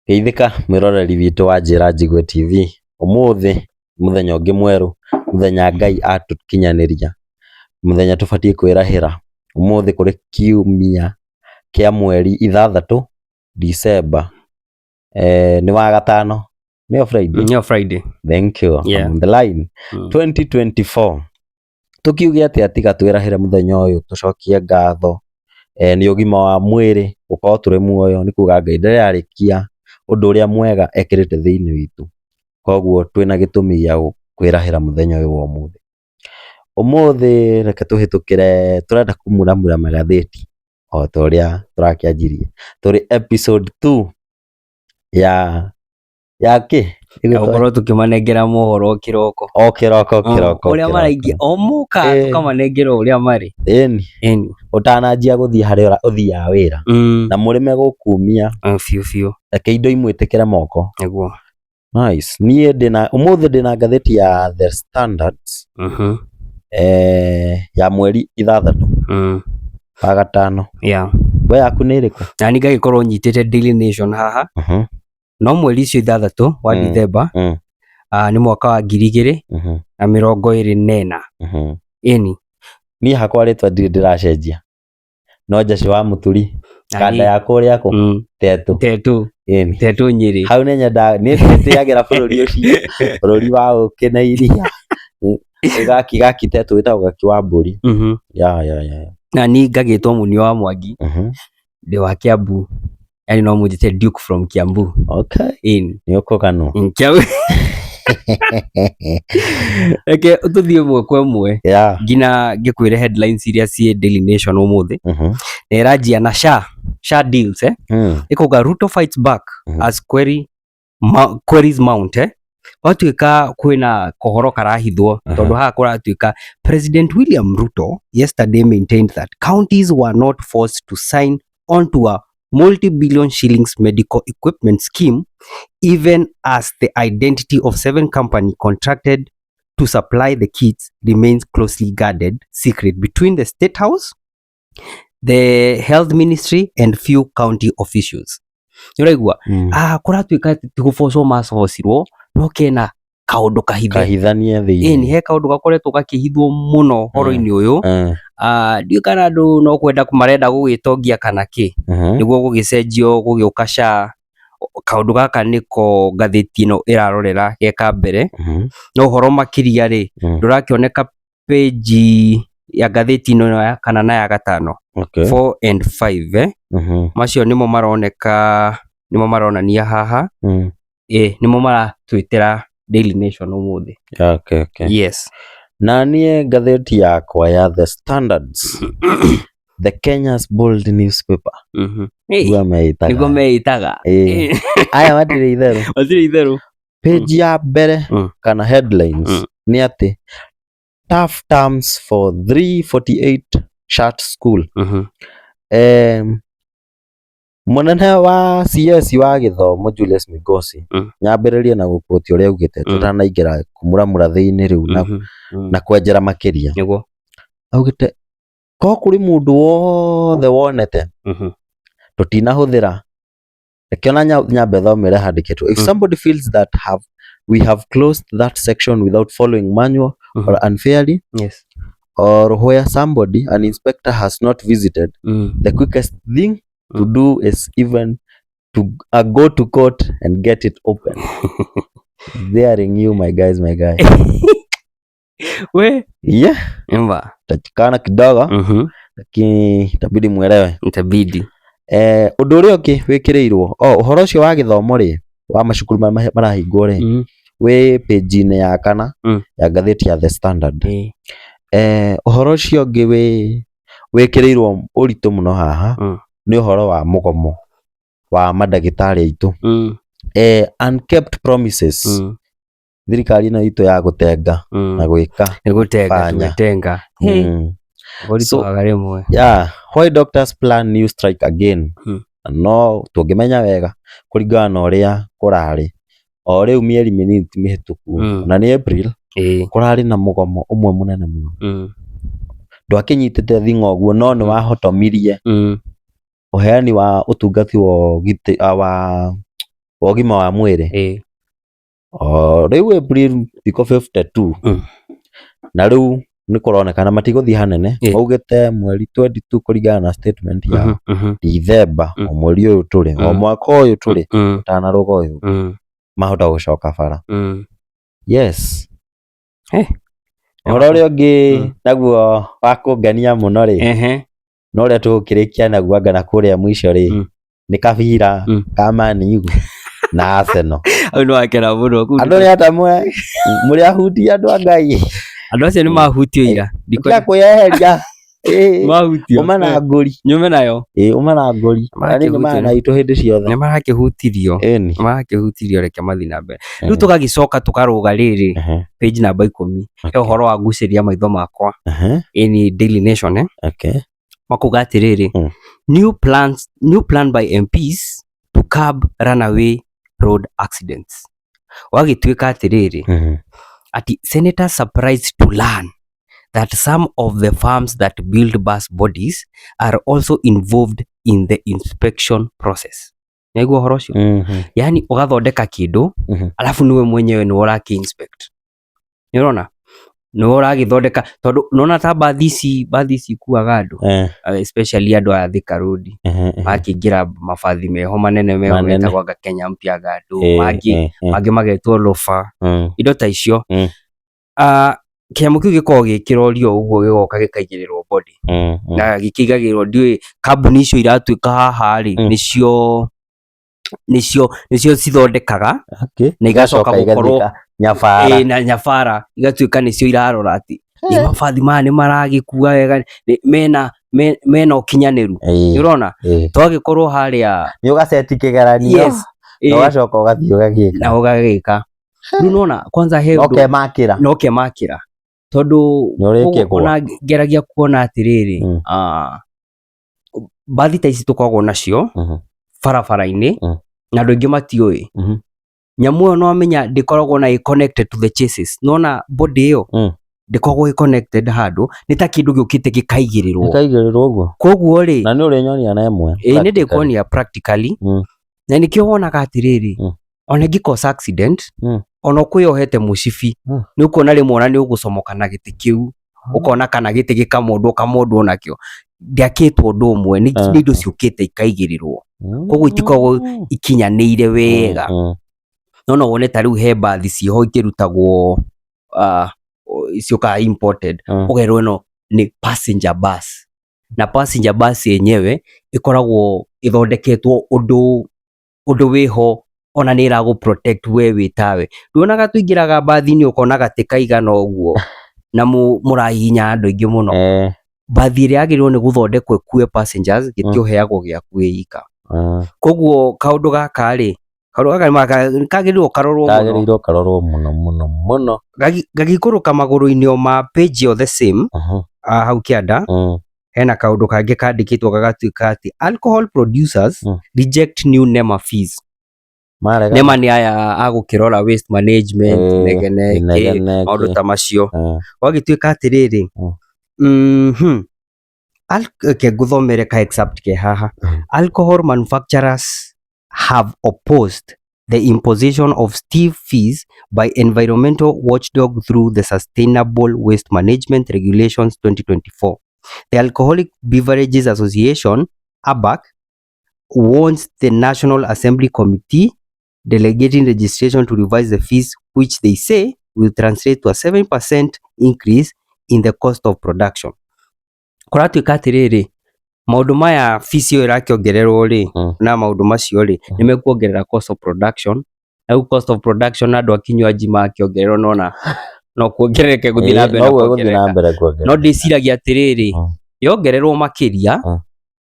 Geithĩka mwĩroreri witũ wa Njĩra Njigue TV. Ũmũthĩ nĩ mũthenya ũngĩ mwerũ, mũthenya Ngai atũkinyanĩria, mũthenya tũbatiĩ kwĩrahĩra. Ũmũthĩ kũrĩ kiumia kĩa mweri 6 December, nĩ Wagatano, nĩyo Friday? Nĩyo Friday. Thank you. I'm on the line. 2024. Tũkiuge atĩa tiga twĩrahĩre mũthenya ũyũ tũcokie ngatho nĩ ũgima wa mwĩrĩ gũkorwo tũrĩ muoyo nĩ kuga Ngai ndarĩ arĩkia ũndũ ũrĩa mwega ekĩrĩte thĩinĩ witũ. Koguo twĩna gĩtũmi gĩa kwĩrahĩra mũthenya ũyũ wa ũmũthĩ. Ũmũthĩ reke tũhĩtũkĩre, tũrenda kũmuramura magathĩti o ta ũrĩa tũrakĩanjirie. Tũrĩ episode 2 ya kĩ? Ya gũkorwo tũkĩmanengera mohoro o kĩroko. O kĩroko kĩroko. Ũrĩa maraingĩ o moka tũkamanengera ũrĩa marĩ. Ĩni. Ĩni. Ũtananjia gũthiĩ harĩa ũthiaga wĩra. Na mũrĩme gũkumia. Biũ biũ. Reke indo imwĩtĩkĩre moko. Nĩguo. Nice. Niĩ ndĩna ũmũthĩ ndĩna ngathĩti ya The Standard ya mweri 6 wa gatano. We yaku nĩ ĩrĩkũ? Nani ngagĩkorwo nyitĩte Daily Nation haha. No mweri icio 6 wa Dithemba nĩ mwaka wa ngiri igĩrĩ na mĩrongo ĩrĩ na ĩna. Ĩni. Niĩ hakwa rĩtwa ndirĩ ndĩracenjia no Njacĩ wa Mũturi kanda ya kũrĩa kũ Tetũ. Tetũ. Ĩni. Tetũ Nyĩrĩ. Hau nĩ nyendaga nĩ ndĩagĩra bũrũri ũcio, bũrũri wa ũkĩ na iria. Gaki gaki Tetũ wĩtagwo gaki wa mbũri. Ya ya ya. Na niĩ ngagĩtwo Munio wa Mwangi. Ndĩ wa Kiambu. Yani no mũnjĩte Duke from Kiambu. Okay. Ĩni. Nĩ ũkũganwo. Kiambu. Reke tũthiĩ ĩmwe kwa ĩmwe nginya ngĩkwĩre headlines iria ciĩ Daily Nation ũmũthĩ. Na ĩranjia na SHA, SHA deals eh. Ĩkauga Ruto fights back as queries mount eh. Gwatuĩka kwĩna kohoro karahithwo tondũ haha kũratuĩka President William Ruto yesterday maintained that counties were not forced to sign onto a multi-billion shillings medical equipment scheme even as the identity of seven company contracted to supply the kits remains closely guarded secret between the State House, the Health Ministry and few county officials. Nĩũraigua? Ah, kũratuĩka atĩ ti gũbocwo macocirwo no kena kaũndũ kahithe. Kahithanie thĩinĩ. Ĩni, he kaũndũ gakoretwo gakĩhithwo mũno ũhoro-inĩ ũyũ. Ah, ndiũĩ kana andũ no kwenda marenda gũgĩtongia kana kĩ. Nĩguo gũgĩcenjio gũgĩũka SHA. Kaũndũ gaka nĩko ngathĩti ĩno ĩrarorera ge ka mbere. No ũhoro makĩria rĩ, ndũrakĩoneka page ya ngathĩti ĩno ya kana na ya gatano. 4 and 5 eh. Macio nĩmo maroneka, nĩmo maronania haha. Ĩ nĩmo maratwĩtĩra Daily Nation ũmũthĩ. Yes. Na niĩ ngathĩti yakwa ya The Standards, the Kenya's bold newspaper. Nĩguo meĩtaga. Nĩguo meĩtaga. Ĩĩ. Aya matirĩ itherũ. Matirĩ itherũ. Page ya mbere kana headlines nĩ atĩ tough terms for 348 shut school. Mũnene wa CS wa gĩthomo Julius Migosi nyambĩrĩrie na gũkũtia ũrĩa augĩte tũtanaingĩra kũmuramura thĩinĩ rĩu na kwenjera makĩria. Nĩguo. Augĩte ko kũrĩ mũndũ wothe wonete tũtinahũthĩra, reke ona nyambe thome ũrĩa handĩkĩtwo: "If somebody feels that we have closed that section without following manual or unfairly or where somebody, an inspector, has not visited, the quickest thing to do is even to go to court and get it open." Daring you, my guys, my guy. We. Yeah. Imba. Tachikana kidogo, lakini itabidi mwelewe. Itabidi. Ũndũ ũrĩa ũngĩ wĩkĩrĩirwo o ũhoro ũcio wa gĩthomo rĩ, wa macukuru marĩa marahingwo rĩ, wĩ page-inĩ ya kana ya ngathĩti ya The Standard. Ũhoro ũcio ũngĩ wĩ wĩkĩrĩirwo ũritũ mũno haha nĩ ũhoro wa mũgomo wa mandagĩtarĩ aitũ. Unkept promises. Thirikari ĩno itũ ya gũtenga na gwĩka Nĩ gũtenga banya. Tũgĩtenga. Ũritũhaga rĩmwe. Yeah, why doctors plan new strike again. No tũngĩmenya wega kũringana na ũrĩa kũrarĩ o rĩu mĩeri mĩnini ti mĩhĩtũku na nĩ April, kũrarĩ na mũgomo ũmwe mũnene mũno. Ndwakĩnyitĩte thing'a ũguo no nĩ wahotomirie ũheani wa ũtungati wa ũgitĩ wa Wa ũgima wa mwĩrĩ. O rĩu April thikũ 52. Na rĩu nĩ kũronekana matigũthiĩ hanene. Maugĩte mweri 22 kũringana na statement yao. Dithemba o mweri ũyũ tũrĩ, o mwaka ũyũ tũrĩ, ũtanarũga ũyũ mahota gũcoka bara. Yes. Ũhoro ũrĩa ũngĩ naguo wa kũngenia mũno rĩ, na ũrĩa tũgũkĩrĩkia naguo anga na kũrĩa mũico rĩ, nĩ kabira ka Man U na Arsenal. Hau nĩ wakena mũno. Kũu Andũ nĩ atamwe mũrĩ ahuti andũ a Ngai. Andũ acio nĩ mahutio ira. Tiga kwĩyeheria. Ĩĩ, Mahutio. Uma na ngũri. Nyume nayo. Ĩĩ, uma na ngũri. Na niĩ nyumaga na itũ hĩndĩ ciothe. Nĩ marakĩhutirio. Ĩni. Nĩ marakĩhutirio, reke mathiĩ na mbere. Rĩu tũgagĩcoka tũkarũga rĩrĩ page namba 10 he ũhoro wa ngucĩria maitho makwa. Ĩni Daily Nation, eh? Makuga atĩrĩrĩ, new plan by MPs to curb runaway road accidents. Wagĩtuĩka atĩrĩrĩ, ati senators surprised to learn that some of the firms that build bus bodies are also involved in the inspection process. Nĩwaigua ũhoro ũcio? Yaani ũgathondeka kĩndũ, alafu nĩwe mwenyewe nĩwe ũrakĩ inspect. Nĩ ũrona? Nĩwe ũragĩthondeka tondũ nĩwona ta mbathi ici ikuaga andũ, especially andũ aya Thika Road, makĩingĩra mabathi meho manene meho Manene. metagwo anga Kenya Mpya anga andũ mangĩ, mangĩ magetwo Lofa, indo ta icio. Ah, kĩnyamũ kĩu gĩkoragwo gĩkĩrorio ũguo gĩgoka gĩkaigĩrĩrwo body, na gĩkĩigagĩrĩrwo ndiũĩ kambuni icio iratuĩka haha rĩ, nĩcio cithondekaga na igacoka gũkorwo igathika nyabara. Ĩĩ, na nyabara igatuĩka nĩcio irarora atĩ ĩ mabathi maya nĩ maragĩkua wega, mena ũkinyanĩru. Nĩ ũrona? Twagĩkorwo harĩa Nĩ ũgaceti kĩgeranio Yes. na ũgacoka ũgathiĩ ũgagĩka. Na ũgagĩka. Rĩu nĩwona kwanza he Na ũndũ ũkemakĩra. Na ũkemakĩra tondũ Nĩ ũrĩkĩgwa. ona ngeragia kuona atĩrĩrĩ, mbathi ta ici tũkoragwo nacio barabara-inĩ, na andũ aingĩ matiũĩ. Nyamũ ĩyo nĩwamenya ndĩkoragwo na ĩ connected to the chassis. Nĩwona body ĩyo ndĩkoragwo ĩ connected handũ, nĩ ta kĩndũ gĩũkĩte gĩkaigĩrĩrwo. Gĩkaigĩrĩrwo ũguo. Koguo rĩ, Na nĩ ũrĩnyonia na ĩmwe. Ĩĩ, nĩ ndĩkuonia practically. Na nĩkĩo wonaga atĩrĩrĩ, ona ĩngĩ cause accident, ona ũkwĩyohete mũcibi, nĩ ũkuona rĩmwe ona nĩ ũgũcomoka na gĩtĩ kĩu, ũkona kana gĩtĩ gĩkamondwo ũkamondwo nakĩo. Ndĩakĩtwo ũndũ ũmwe, nĩ indo ciũkĩte ikaigĩrĩrwo. Koguo itikoragwo ikinyanĩire wega. No wone ta rĩu he mbathi ciĩho ikĩrutagwo, ciũkaga imported, ũkerwo ĩno nĩ passenger bus. Na passenger bus yenyewe ĩkoragwo ĩthondeketwo ũndũ wĩho ona nĩ ĩragũ protect we wĩ tawe. Nduonaga tũingĩraga mbathi-inĩ ũkona gatĩ kaigana ũguo na mũrahihinya andũ aingĩ mũno. Mbathi ĩrĩa yagĩrĩirwo nĩ gũthondekwo ĩkue passengers gĩtĩ ũheagwo gĩaku wĩ ika. Koguo kaũndũ gaka rĩ, kaũndũ gaka nĩ kagĩrĩirwo karorwo mũno. Kagĩrĩirwo karorwo mũno mũno mũno. Gagĩikũrũka magũrũ-inĩ o ma page o the same, hau kĩanda, hena kaũndũ kangĩ kandĩkĩtwo gagatuĩka atĩ alcohol producers reject new NEMA fees. Marega. NEMA nĩ aya a gũkĩrora waste management, inegene, kĩ, inegene, maũndũ kĩ. ta macio. Gwagĩtuĩka atĩrĩrĩ, Reke ngũthomere ka excerpt ke haha. Alcohol manufacturers have opposed the imposition of steep fees by environmental watchdog through the Sustainable Waste Management Regulations 2024. The Alcoholic Beverages Association, ABAC, wants the National Assembly Committee delegating legislation to revise the fees, which they say will translate to a 7% increase in the cost of production. Kũratuĩka atĩrĩrĩ, maũndũ maya fees ĩyo ĩrakĩongererwo rĩ, na maũndũ macio rĩ, nĩ mekuongerera cost of production. Na rĩu cost of production andũ a kinywaji makĩongererwo nona no kuongerereke gũthiĩ na mbere na Noguo ĩgũthiĩ na kuongerereka. mbere kuongerereka. No ndĩciragia atĩrĩrĩ, yongererwo makĩria,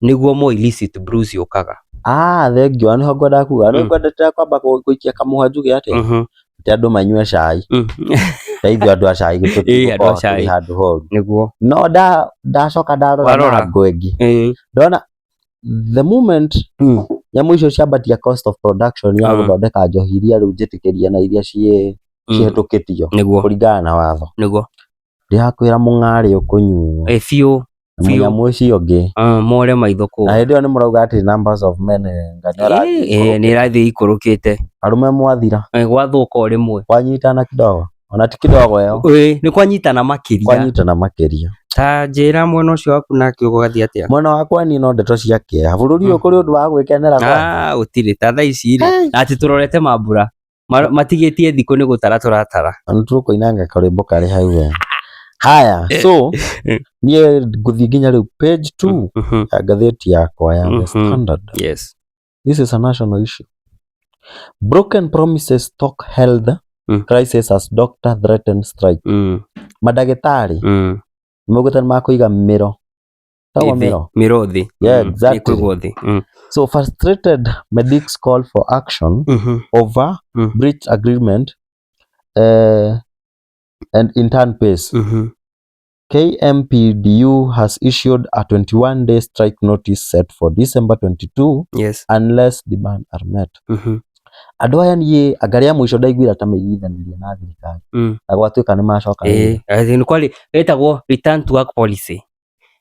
nĩguo more illicit brews yũkaga. Ah, thengiũ nĩho ngwendaga kuga. Nĩ ngwendete kwamba gũikia kamũhwa njuge atĩ atĩ andũ manyue cai. Ta ithuĩ andũ a cai Ĩĩ, andũ a tũtigũkorwo tũrĩ cai. handũ horu. Nĩguo. No ndacoka ndarora Warora. na ngũ ĩngĩ. Ndona the moment nyamũ icio ciambatia cost of production ya gũthondeka njohi iria rĩu njĩtĩkĩrie na iria cihetũkĩtio Nĩguo. kũringana na watho. Nĩguo. Ndĩrakwĩra mũng'arĩ ũkũnyuo. Ĩ biũ. Na Biũ. Mũnyamũ ũcio ũngĩ. Ah, more maitho Na kũu. hĩndĩ ĩyo nĩ mũrauga atĩ numbers of men nga nĩ ũrathiĩ Nĩ ĩrathiĩ ikũrũkĩte. Arũme mwathira. Gwathũka o rĩmwe. Kwanyitana kidogo. Ona ti kidogo ĩyo. Ĩĩ, nĩ kwanyitana makĩria. Kwanyitana makĩria. Ta njĩra mwena ũcio waku nake ũgathiĩ atĩa? Mwena wakwa niĩ no ndeto cia kĩeha. Bũrũri ũyũ kũrĩ ũndũ wa gwĩkenera kwanza? Ah, gũtirĩ. Ta thaa ici rĩ, na atĩ tũrorete mambura. Matigĩtie thikũ nĩ gũtara tũratara. Na tũkũinanga karwĩmbo karĩ hau we. Haya, so niĩ ngũthiĩ nginya rĩu page 2 ya ngathĩti yakwa ya The Standard. Yes. This is a national issue. Broken promises stoke health crisis as doctor threaten strike. Mandagĩtarĩ nĩmaugĩte nĩmakũiga mĩro. Ĩtagwo Thĩ, mĩro? Mĩro thĩ. Yeah, exactly. Ĩkũigwo thĩ. So frustrated medics call for action over breach agreement and intern pays. KMPDU has issued a 21-day strike notice set for December 22 unless demand are met. Andũ aya niĩ anga rĩa mũico ndaiguire ta maiguithanirie na thirikari na gwatuĩka nĩ macoka. Ĩĩ, atĩ nĩ kwarĩ ĩtagwo return to work policy.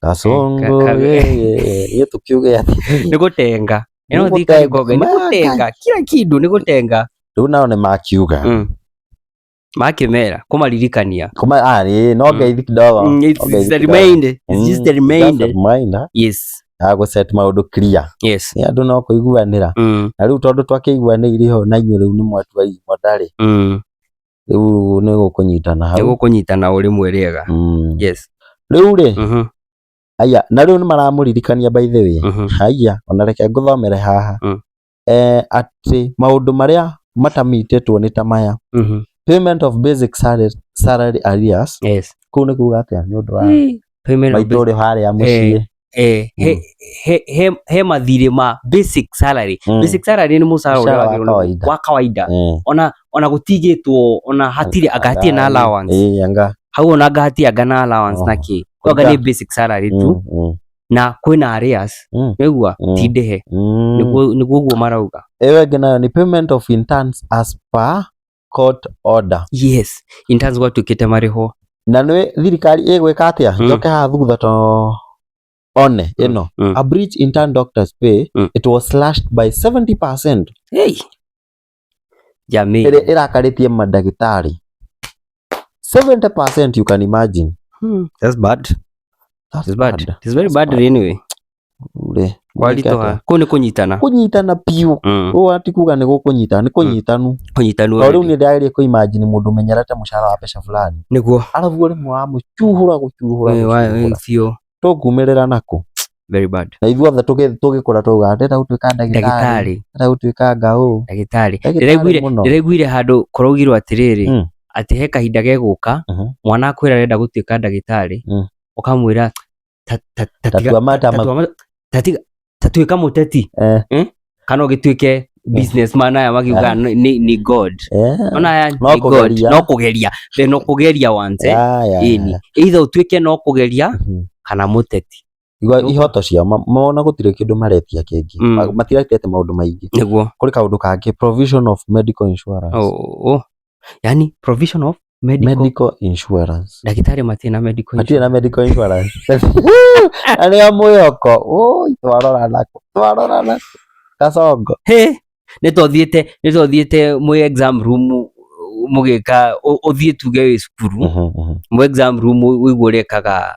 Kasongo niĩ tũkiuge atĩ Nĩ gũtenga. Nĩ Ĩno thirikari gũtenga. ngombe nĩ gũtenga kila kĩndũ nĩ gũtenga. Rĩu nao nĩ makiuga. Makĩmera kũmaririkania. Kuma ah ĩĩ no ngeithi kidogo. It's No ngeithi just a kidogo. reminder. It's just a Just a reminder. reminder Yes. ya gũ set maũndũ clear. Yes. Nĩ andũ no kũiguanĩra. Na rĩu tondũ twakĩiguanĩire ho na inyuĩ rĩu nĩ mwatua itua ndarĩ. Rĩu nĩ gũkũnyitana hau. Nĩ gũkũnyitana o rĩmwe rĩega. Yes. Rĩu rĩ, aya na rĩu nĩ maramũririkania by the way. Haya, ona reke ngũthomere haha. Atĩ maũndũ marĩa matamitĩtwo nĩ ta maya. Payment of basic salary arrears. Kũu nĩ kuga atĩa nĩ ũndũ wa Payment of maitũ ũrĩ harĩa mũciĩ. He mathirĩ ma basic salary. Basic salary nĩ mũcara ũrĩa Mũcara wa wagĩrĩirwo nĩ- kawaida. wa kawaida. Ona gũtigĩtwo ona hatirĩ anga hatirĩ na allowance. Ĩĩ anga. Hau ona anga hatirĩ anga na allowance Oh. na kĩ. Anga nĩ basic salary tu na kwĩna arrears. Nĩguo ti ndĩhe. Nĩguo ũguo marauga. Ĩyo ĩngĩ nayo nĩ payment of interns as per court order. Yes. Interns gwatuĩkĩte marĩhwo. Na nĩ thirikari ĩgwĩka atĩa? Njoke haha thutha to one ĩno. A breach intern doctors pay it was slashed by 70%. Hey. Jamii. Ĩrĩa ĩrakarĩtie mandagĩtarĩ. 70% you can imagine. That's bad. That's It's bad. It's very bad anyway. Rĩ, Kwaritũha. Kũu nĩ kũnyitana. Kũnyitana biũ. Ũũ ati kuga nĩ gũkũnyitana, nĩ kũnyitanu. Kũnyitanu. To rĩu nĩ ndĩrageria kũ imagine mũndũ ũmenyerete mũcara wa mbeca fulani. Nĩguo. Arabu rĩmwe wamũcuhũra gũcuhũra gũcuhũra. Biũ. Tũkumĩrĩra nakũ? Very bad. Na ithuothe tũgĩkũra tũugaga ndĩrenda gũtuĩka ndagĩtarĩ. Ndagĩtarĩ. Ndĩrenda gũtuĩka ngaũ. Ndagĩtarĩ. Ndagĩtarĩ mũno. Ndĩraiguire handũ kũraugirwo atĩrĩrĩ atĩ he kahinda gegũka mwana akwĩra arenda gũtuĩka ndagĩtarĩ ũkamwĩra ta tuĩka mũteti kana ũgĩtuĩke businessman aya magiugaga nĩ God. Ona aya nĩ God no kũgeria then no kũgeria once ĩni either ũtuĩke no kũgeria kana mũteti. Ihoto ciao mona gũtirĩ kĩndũ maretia kĩngĩ, matiretete maũndũ maingĩ. Nĩguo. Kũrĩ kaũndũ kangĩ, provision of medical insurance. Oh. Yani provision of medical, medical insurance. Ndagĩtarĩ matirĩ na medical matirĩ na medical insurance. Na nĩo mwĩhoko. Ũi twarora nako. Twarora nako. Kasongo. He, nĩ twathiĩte mwĩ exam room mũgĩka ũthiĩ tuge wĩ cukuru mwĩ exam room ũigue ũrekaga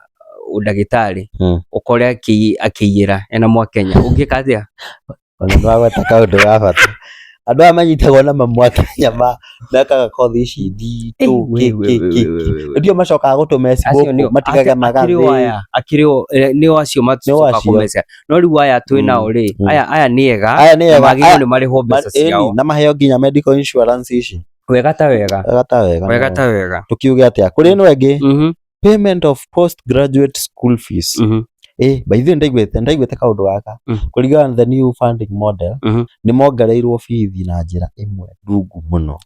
ũndagĩtarĩ ũkore akĩiyĩra ena mwakenya ũngĩka atĩa? Ona nĩwagweta kaũndũ ga bata. Andũ aya manyitagwo na mamwakenya mekaga kothi ici nditũ kĩ kĩ kĩ. Ndio macokaga gũtũmeci gũkũ matigage magathĩ. Akĩrĩ o nĩo acio macokaga kũmeca. No rĩu aya twĩ nao rĩ, aya nĩ ega Aya nĩ ega. Magĩrĩirwo nĩ marĩhwo mbeca ciao. Na maheo nginya medical insurance ici. Wega ta wega. Wega ta wega. Wega ta wega. Tukiuge atĩa? Kũrĩ ĩno ĩngĩ, payment of postgraduate school fees. By the way ndaiguĩte kaũndũ gaka kũringana na the new funding model nĩ mongereirwo bithi na njĩra ĩmwe ndungu mũno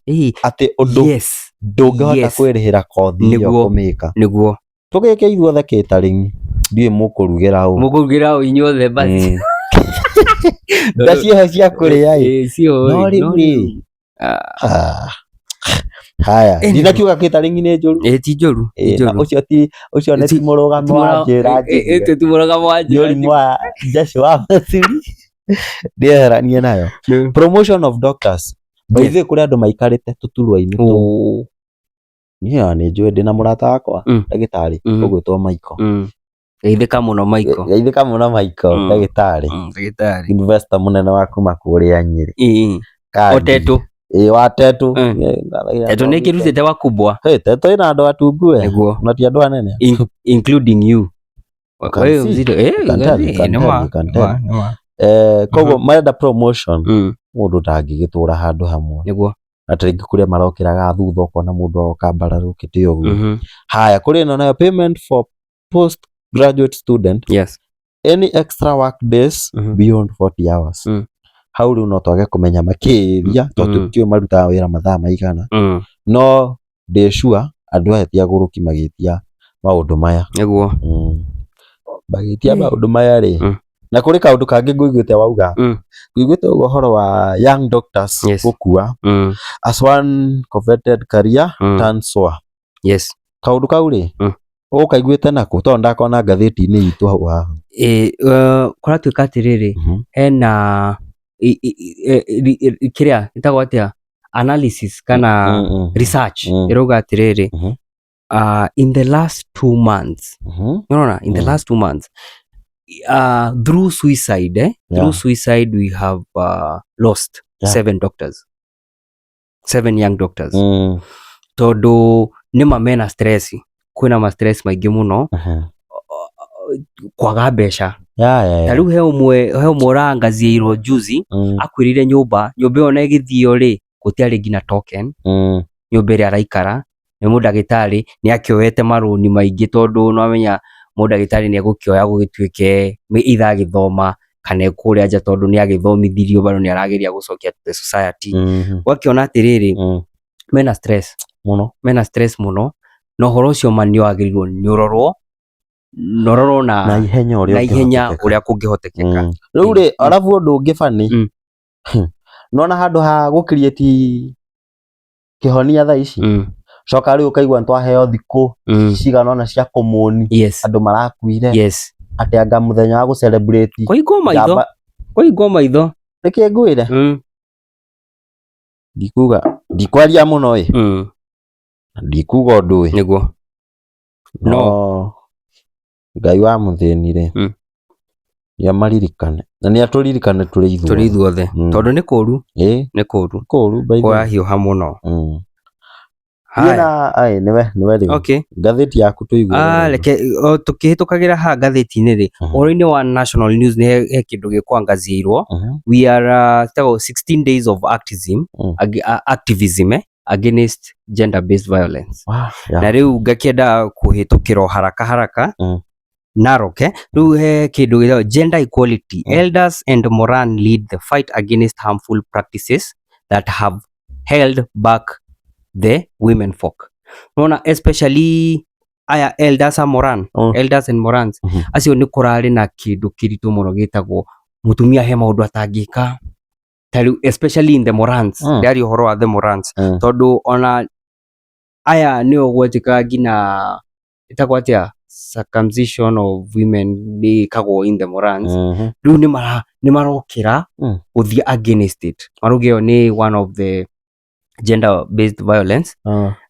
atĩ ũndũ ndũngĩhota kwĩrĩhĩra kothi ĩyo kũmĩka. Nĩguo. Tũgĩke ithuothe catering ndiũĩ mũkũrugĩra ũ. Mũkũrugĩra ũ inyuothe basi. Nda ciĩho cia kũrĩa ĩ. No rĩu rĩ. Haya, Anyway. ndinakiuga catering nĩ njũru. Ĩ ti njũru, ti Ĩ, na njũru. ũcio ti ũcio nĩ ti mũrũgamo wa njĩra njĩrie. Ti mũrũgamo wa Nĩ njĩra ũrimũ wa Jesu wa Misiri. Ndieheranie nayo. Promotion of doctors. By the way, kũrĩ andũ maikarĩte tũturwa-inĩ tũu. Ũ. Niĩ ona nĩ njũĩ ndĩna mũrata wakwa ndagĩtarĩ ũgwĩtwo Michael. Geithĩka mũno Michael. Geithĩka mũno Michael, ndagĩtarĩ. Ndagĩtarĩ. Investor mũnene wa kuma kũrĩa Nyĩrĩ. Ĩĩ. Kandi. O Tetũ. Ĩĩ wa Tetũ. Tetũ nĩ ĩkĩrutĩte wakubwa. Hey, Tetũ ĩna andũ atungu we. Nĩguo. Na ti andũ anene. Including you. You can Wewe see. mzito. Eh, You can tell, you can nĩ tell, ma. you can Nĩ tell. ma, nĩ ma. Eh, koguo marenda promotion mũndũ ndangĩgĩtũra handũ hamwe. Nĩguo. Na ta rĩngĩ kũrĩa marokĩraga thutha ũkona mũndũ agoka ambararũkĩte ũguo. Haya, kũrĩ ĩno nayo payment for post graduate student any extra work days beyond 40 hours. Hau rĩu no twage kũmenya makĩria tondũ tũtiũĩ marutaga wĩra mathaa maigana. No ndĩ sure andũ aya ti agũrũki magĩtia maũndũ maya. Nĩguo. Magĩtia maũndũ maya rĩ, na kũrĩ kaũndũ kangĩ ngũiguĩte wauga. Ngũiguĩte wauga ũhoro wa young doctors gũkua as one coveted career turns sour. Kaũndũ kau rĩ, ũkaiguĩte nakũ? Tondũ ndakona ngathĩti-inĩ itũ hau haha. Ĩ, kũratuĩka atĩrĩrĩ, hena kĩrĩa ĩtagwo atĩa, analysis kana research ĩrauga atĩrĩrĩ, in the last 2 months, unaona, in the last 2 months, through suicide, eh? Through suicide we have lost 7 doctors, 7 young doctors. Tondũ nĩma mena stress, kwĩna ma stress maingĩ mũno, kwaga mbeca. Ta rĩu he ũmwe ũraangaziĩirwo juzi, akwĩrire nyũmba, nyũmba ĩyo ona ĩgĩthio rĩ, gũtiarĩ nginya token, nyũmba ĩrĩa araikara, nĩ mũndagĩtarĩ, nĩ akĩoete marũni maingĩ tondũ nĩwamenya mũndagĩtarĩ nĩ egũkĩoya gũgĩtuĩke either agĩthoma kana kũrĩa nja tondũ nĩ agĩthomithirio bado nĩ arageria gũcokia to the society. Ũgakĩona atĩrĩrĩ, mena stress Mũno. Mena stress mũno, na ũhoro ũcio ma nĩ wagĩrĩirwo nĩ ũrorwo, na ũrorwo na na ihenya ũrĩa na ihenya ũngĩhotekeka. Ũrĩa kũngĩhotekeka. Rĩu rĩ, arabu ũndũ ũngĩ bani, nona handũ ha gũ create kĩhonia thaa ici, coka rĩu ũkaigua nĩ twaheo thikũ cigana ũna cia kũmũni andũ marakuire, atĩ anga mũthenya wa gũ celebrate Kũhingwo maitho. Kũhingwo maitho. Reke ngwĩre, ndikuga, ndikwaria mũno ĩ, ndikuga ũndũ ĩ, Nĩguo. No Ngai wa mũthĩni rĩ, nĩ amaririkane na nĩ atũririkane tũrĩ ithuothe. Tũrĩ ithuothe. Tondũ nĩ kũru. Nĩ kũru. Kũru by the way. Kũrahiũha mũno. Niĩ Haya. na ai nĩwe nĩwe rĩu. Ngathĩti yaku tũigue. Ah, reke o tũkĩhĩtũkagĩra haha ngathĩti-inĩ rĩ, ũhoro-inĩ wa national news nĩ he kĩndũ gĩkwangaziĩirwo. We are citagwo 16 days of activism, activism against gender based violence. Na rĩu ngakĩenda kũhĩtũkĩra o haraka haraka. Narok, eh? Rĩu he kĩndũ gĩtagwo gender equality. Elders and Moran lead the fight against harmful practices that have held back the women folk. Nona especially aya elders a Moran, elders and Morans, acio nĩ kũrarĩ na kĩndũ kĩritũ mũno gĩtagwo mũtumia he maũndũ atangĩka. Ta rĩu especially in the Morans, ndĩraria ũhoro wa the Morans, tondũ ona aya nĩo gwetĩkaga nginya ĩtagwo atĩa, circumcision of women nĩ ĩkagwo in the Morans. Rĩu nĩ marokĩra gũthiĩ against it, marauga ĩyo nĩ one of the gender based violence,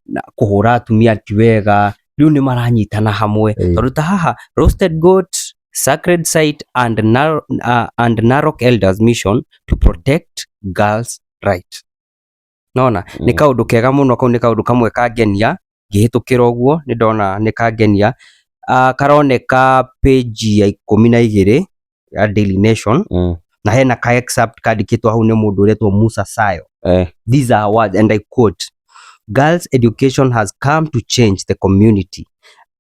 na kũhũra atumia ti wega. Rĩu nĩ maranyitana hamwe, tondũ ta haha roasted goat sacred site and Narok elders mission to protect girls right. Nona nĩ kaũndũ kega mũno, kau nĩ kaũndũ kamwe kangenia ngĩhĩtũkĩra ũguo nĩ ndona nĩ kangenia. Karoneka page ya 12 ya Daily Nation, na hena ka excerpt kandĩkĩtwo hau nĩ mũndũ ũretwo Musa Sayo. These are words and I quote, "Girls education has come to change the community.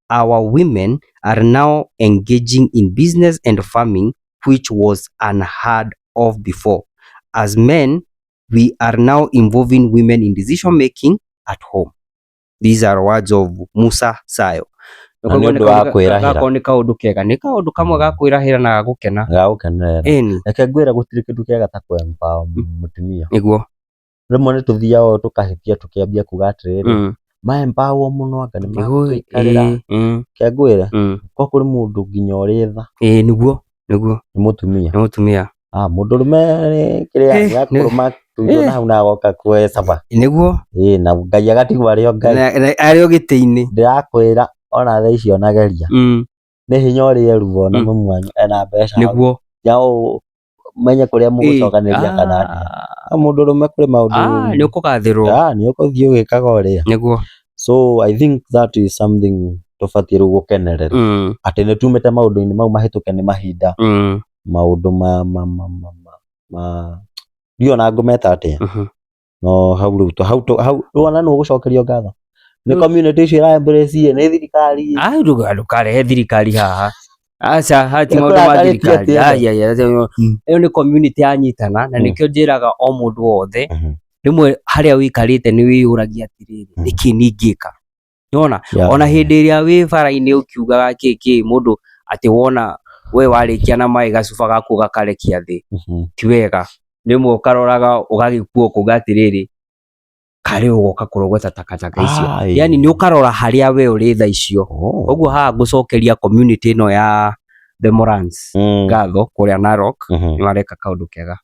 Our women are now engaging in business and farming, which was unheard of before. As men, we are now involving women in decision making at home." These are words of Musa Sayo. Na nĩ ũndũ wa kwĩrahĩra. Gako nĩ kaũndũ kega, nĩ kaũndũ kamwe ga kwĩrahĩra na ga gũkena. Ga gũkenerera. Ĩni. Reke ngwĩre, gũtirĩ kĩndũ kĩega ta kũ empower mũtumia. Nĩguo. Rĩmwe nĩ tũthiaga ũũ tũkahĩtia tũkĩambia kuga atĩrĩrĩ, maempowerwo mũno anga nĩ magũtũikarĩra. Reke ngwĩre, korwo kũrĩ mũndũ nginya ũrĩ tha. Ĩĩ nĩguo, nĩguo. Nĩ mũtumia. Nĩ mũtumia. Ah, mũndũrũme kĩrĩa nĩ akũrũma tũirio na hau na agoka kuoya caba. Nĩguo. Ĩĩ na Ngai agatigwo arĩ o Ngai. Arĩ o gĩtĩ-inĩ. Ndĩrakwĩra ona thaa ici onageria. Nĩ hinya ũrĩe ruo na mamu wanyu ena mbeca. Nĩguo. Ya menye kũrĩa mũgũcokanĩria kana atĩa. No mũndũrũme kũrĩ maũndũ. Ah, nĩ ũkũgathĩrwo. Ah, nĩ ũgũthiĩ ũgĩkaga ũrĩa. Nĩguo. So I think that is something tũbatiĩ rĩu gũkenerera. Atĩ nĩ tumĩte maũndũ-inĩ mau mahĩtũke nĩ mahinda. Maũndũ ma ma ma ma ma ndiũĩ ona ngũmeta atĩa. No hau rĩu hau hau wona nũ ũgũcokerio ngatho? Nĩ community icio ĩra embrace ĩ, nĩ thirikari ĩ? Ah, ndũkarehe thirikari haha. Aca, haha ti maũndũ ma Ĩkũrakarĩtie thirikari. atĩa? Ai, ai, ai, ĩyo nĩ community yanyitana na nĩkĩo njĩraga o mũndũ wothe rĩmwe harĩa ũikarĩte nĩ wĩyũragia atĩrĩrĩ, nĩkĩ niĩ ingĩka? Nĩwona? Ona hĩndĩ ĩrĩa wĩ bara-inĩ ũkiugaga kĩ kĩ mũndũ atĩ wona we warĩkia na maĩ gacuba gaku ũgakarekia thĩ, ti wega. Rĩmwe ũkaroraga ũgagĩkua ũkauga atĩrĩrĩ, karĩ ũgoka kũrogota takataka icio. Yani nĩ ũkarora harĩa we ũrĩ thaa icio. Ũguo haha ngũcokeria community ĩno ya The Morans ngatho kũrĩa Narok nĩ mareka kaũndũ kega.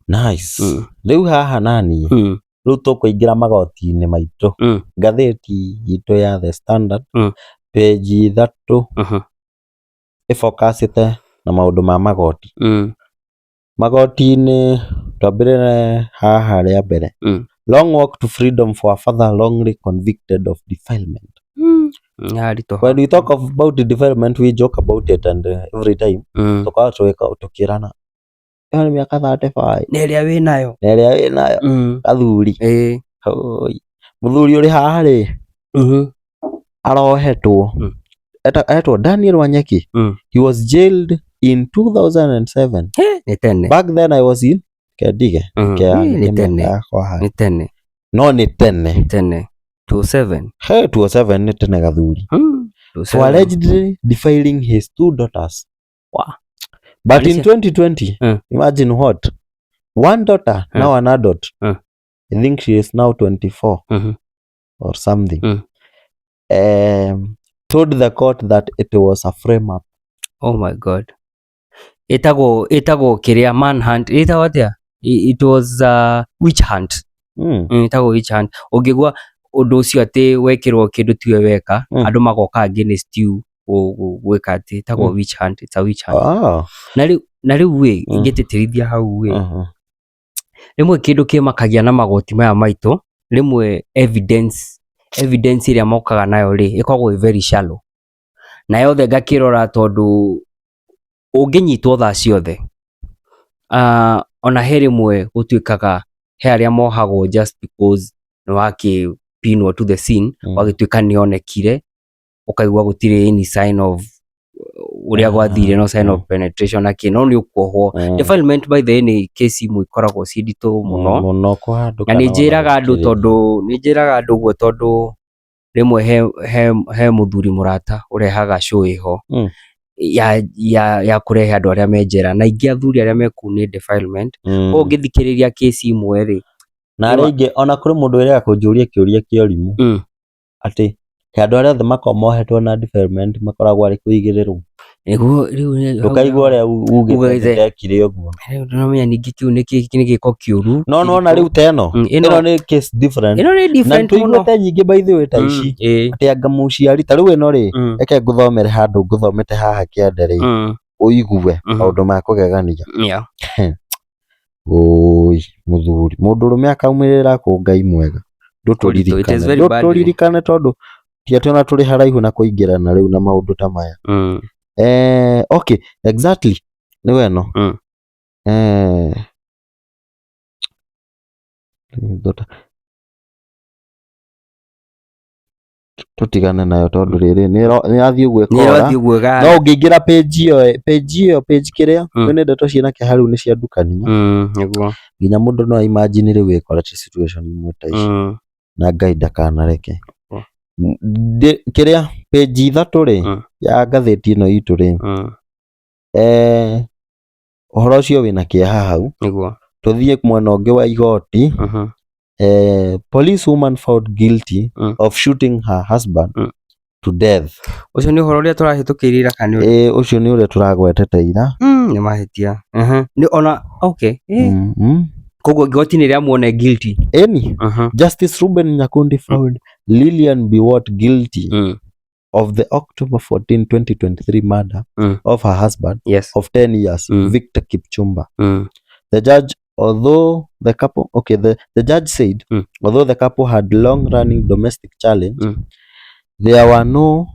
Nice. Rĩu haha naniĩ rĩu tũkũingĩra magoti-inĩ maitũ. Ngathĩti itũ ya The Standard page 3 ĩbokacĩte na maũndũ ma magoti. Magoti-inĩ twambĩrĩre haha rĩa mbere. Long walk to freedom for a father wrongly convicted of defilement. When we talk about defilement we joke about it and every time tũkoragwo tũkĩrana ĩyo nĩ mĩaka 35 Na ĩrĩa wĩnayo. Na ĩrĩa wĩnayo athuri. Hoi. Mũthuri ũrĩ haha rĩ arohetwo etwo Daniel Wanyeki. He was jailed in 2007. Nĩ tene. Back then I was in kendige. Nĩ tene. Nĩ tene. No nĩ tene. Nĩ tene. 27. He 27 nĩ tene gathuri. For allegedly defiling his two daughters. Wow. But in 2020, imagine what? One daughter, now an adult. I think she is now 24 or something. Told the court that it was a frame up. Oh my God. Ĩtagwo ĩtagwo kĩrĩa manhunt ĩtagwo atĩa? It was a witch hunt. Ĩtagwo witch hunt. Ũngĩgua ũndũ ũcio atĩ wekĩrwo kĩndũ tiwe weka, andũ magoka against you gwĩka atĩ ĩtagwo witch hunt, it's a witch hunt. Na rĩu na rĩu ĩ ingĩtĩtĩrithia hau ĩ rĩmwe kĩndũ kĩmakagia na magoti maya maitũ rĩmwe evidence evidence ĩrĩa mokaga nayo rĩ ĩkoragwo ĩ very shallow na yothe ngakĩrora tondũ ũngĩnyitwo thaa ciothe ona he rĩmwe gũtuĩkaga he arĩa mohagwo just because nĩ wakĩpinwo to the scene wagĩtuĩka nĩ onekire ũkaigua gũtirĩ any sign of ũrĩa gwathire no sign of penetration na kĩ no nĩ ũkuohwo. Defilement by the way nĩ case imwe ikoragwo ciĩ nditũ mũno. Mũno kũhandũka Na nĩ njĩraga andũ tondũ nĩ njĩraga andũ ũguo tondũ rĩmwe he he mũthuri mũrata ũrehaga show ĩho ya kũrehe andũ arĩa me njera na aingĩ athuri arĩa me kũu nĩ defilement. Koguo ũngĩthikĩrĩria case imwe rĩ. Na rĩngĩ ona kũrĩ mũndũ wĩrĩga kũnjũria kĩũria kĩa ũrimũ. Atĩ kaĩ andũ arĩa othe makoragwo mohetwo na defilement makoragwo arĩ kũigĩrĩrwo? Nĩguo rĩu Ndũkaigua ũrĩa ugĩte atĩ ndekire ũguo. Rĩu ndĩramenya ningĩ kĩu nĩ gĩko kĩũru. No nĩwona rĩu ta ĩno, ĩno nĩ case different. Ĩno nĩ different mũno. Na nĩtũiguĩte nyingĩ by the way ta ici. Atĩ anga mũciari, ta rĩu ĩno rĩ, reke ngũthomere handũ ngũthomete haha kĩanda rĩ, ũigue maũndũ ma kũgegania. Ũũi mũthuri, mũndũrũme akaumĩrĩra kũ Ngai mwega, ndũtũririkane, ndũtũririkane tondũ ti atĩ ona tũrĩ haraihu na kũingĩrana rĩu na maũndũ ta maya. Okay, exactly nĩwe ĩno. Tũtigane nayo tondũ rĩrĩ nĩ yathiĩ ũguo ĩkora no ũngĩingĩra page ĩyo page ĩyo page kĩrĩa nĩ ndeto ciĩna kĩeha rĩu nĩ ciandukania nginya mũndũ no imagine rĩu wĩkore situation imwe ta ici na Ngai ndakanareke. Kĩrĩa page 3 rĩ ya ngathĩti ĩno itũ rĩ ũhoro ũcio wĩna kĩeha hau. Tũthiĩ mwena ũngĩ wa igoti. Police woman found guilty of shooting her husband to death. Ũcio nĩ ũhoro ũrĩa tũrahĩtũkĩire ira kana nĩ ũrĩkũ? Ĩĩ ũcio nĩ ũrĩa tũragwetete ira. Nĩ mahĩtia. Nĩ ona okay. Koguo igoti nĩ rĩamuona e guilty. Ĩni. Justice Reuben Nyakundi found Lilian Biwott guilty of the October 14, 2023 murder of her husband of 10 years, Victor Kipchumba. The judge, although the couple, okay, the judge said, although the couple had long-running domestic challenge, there were no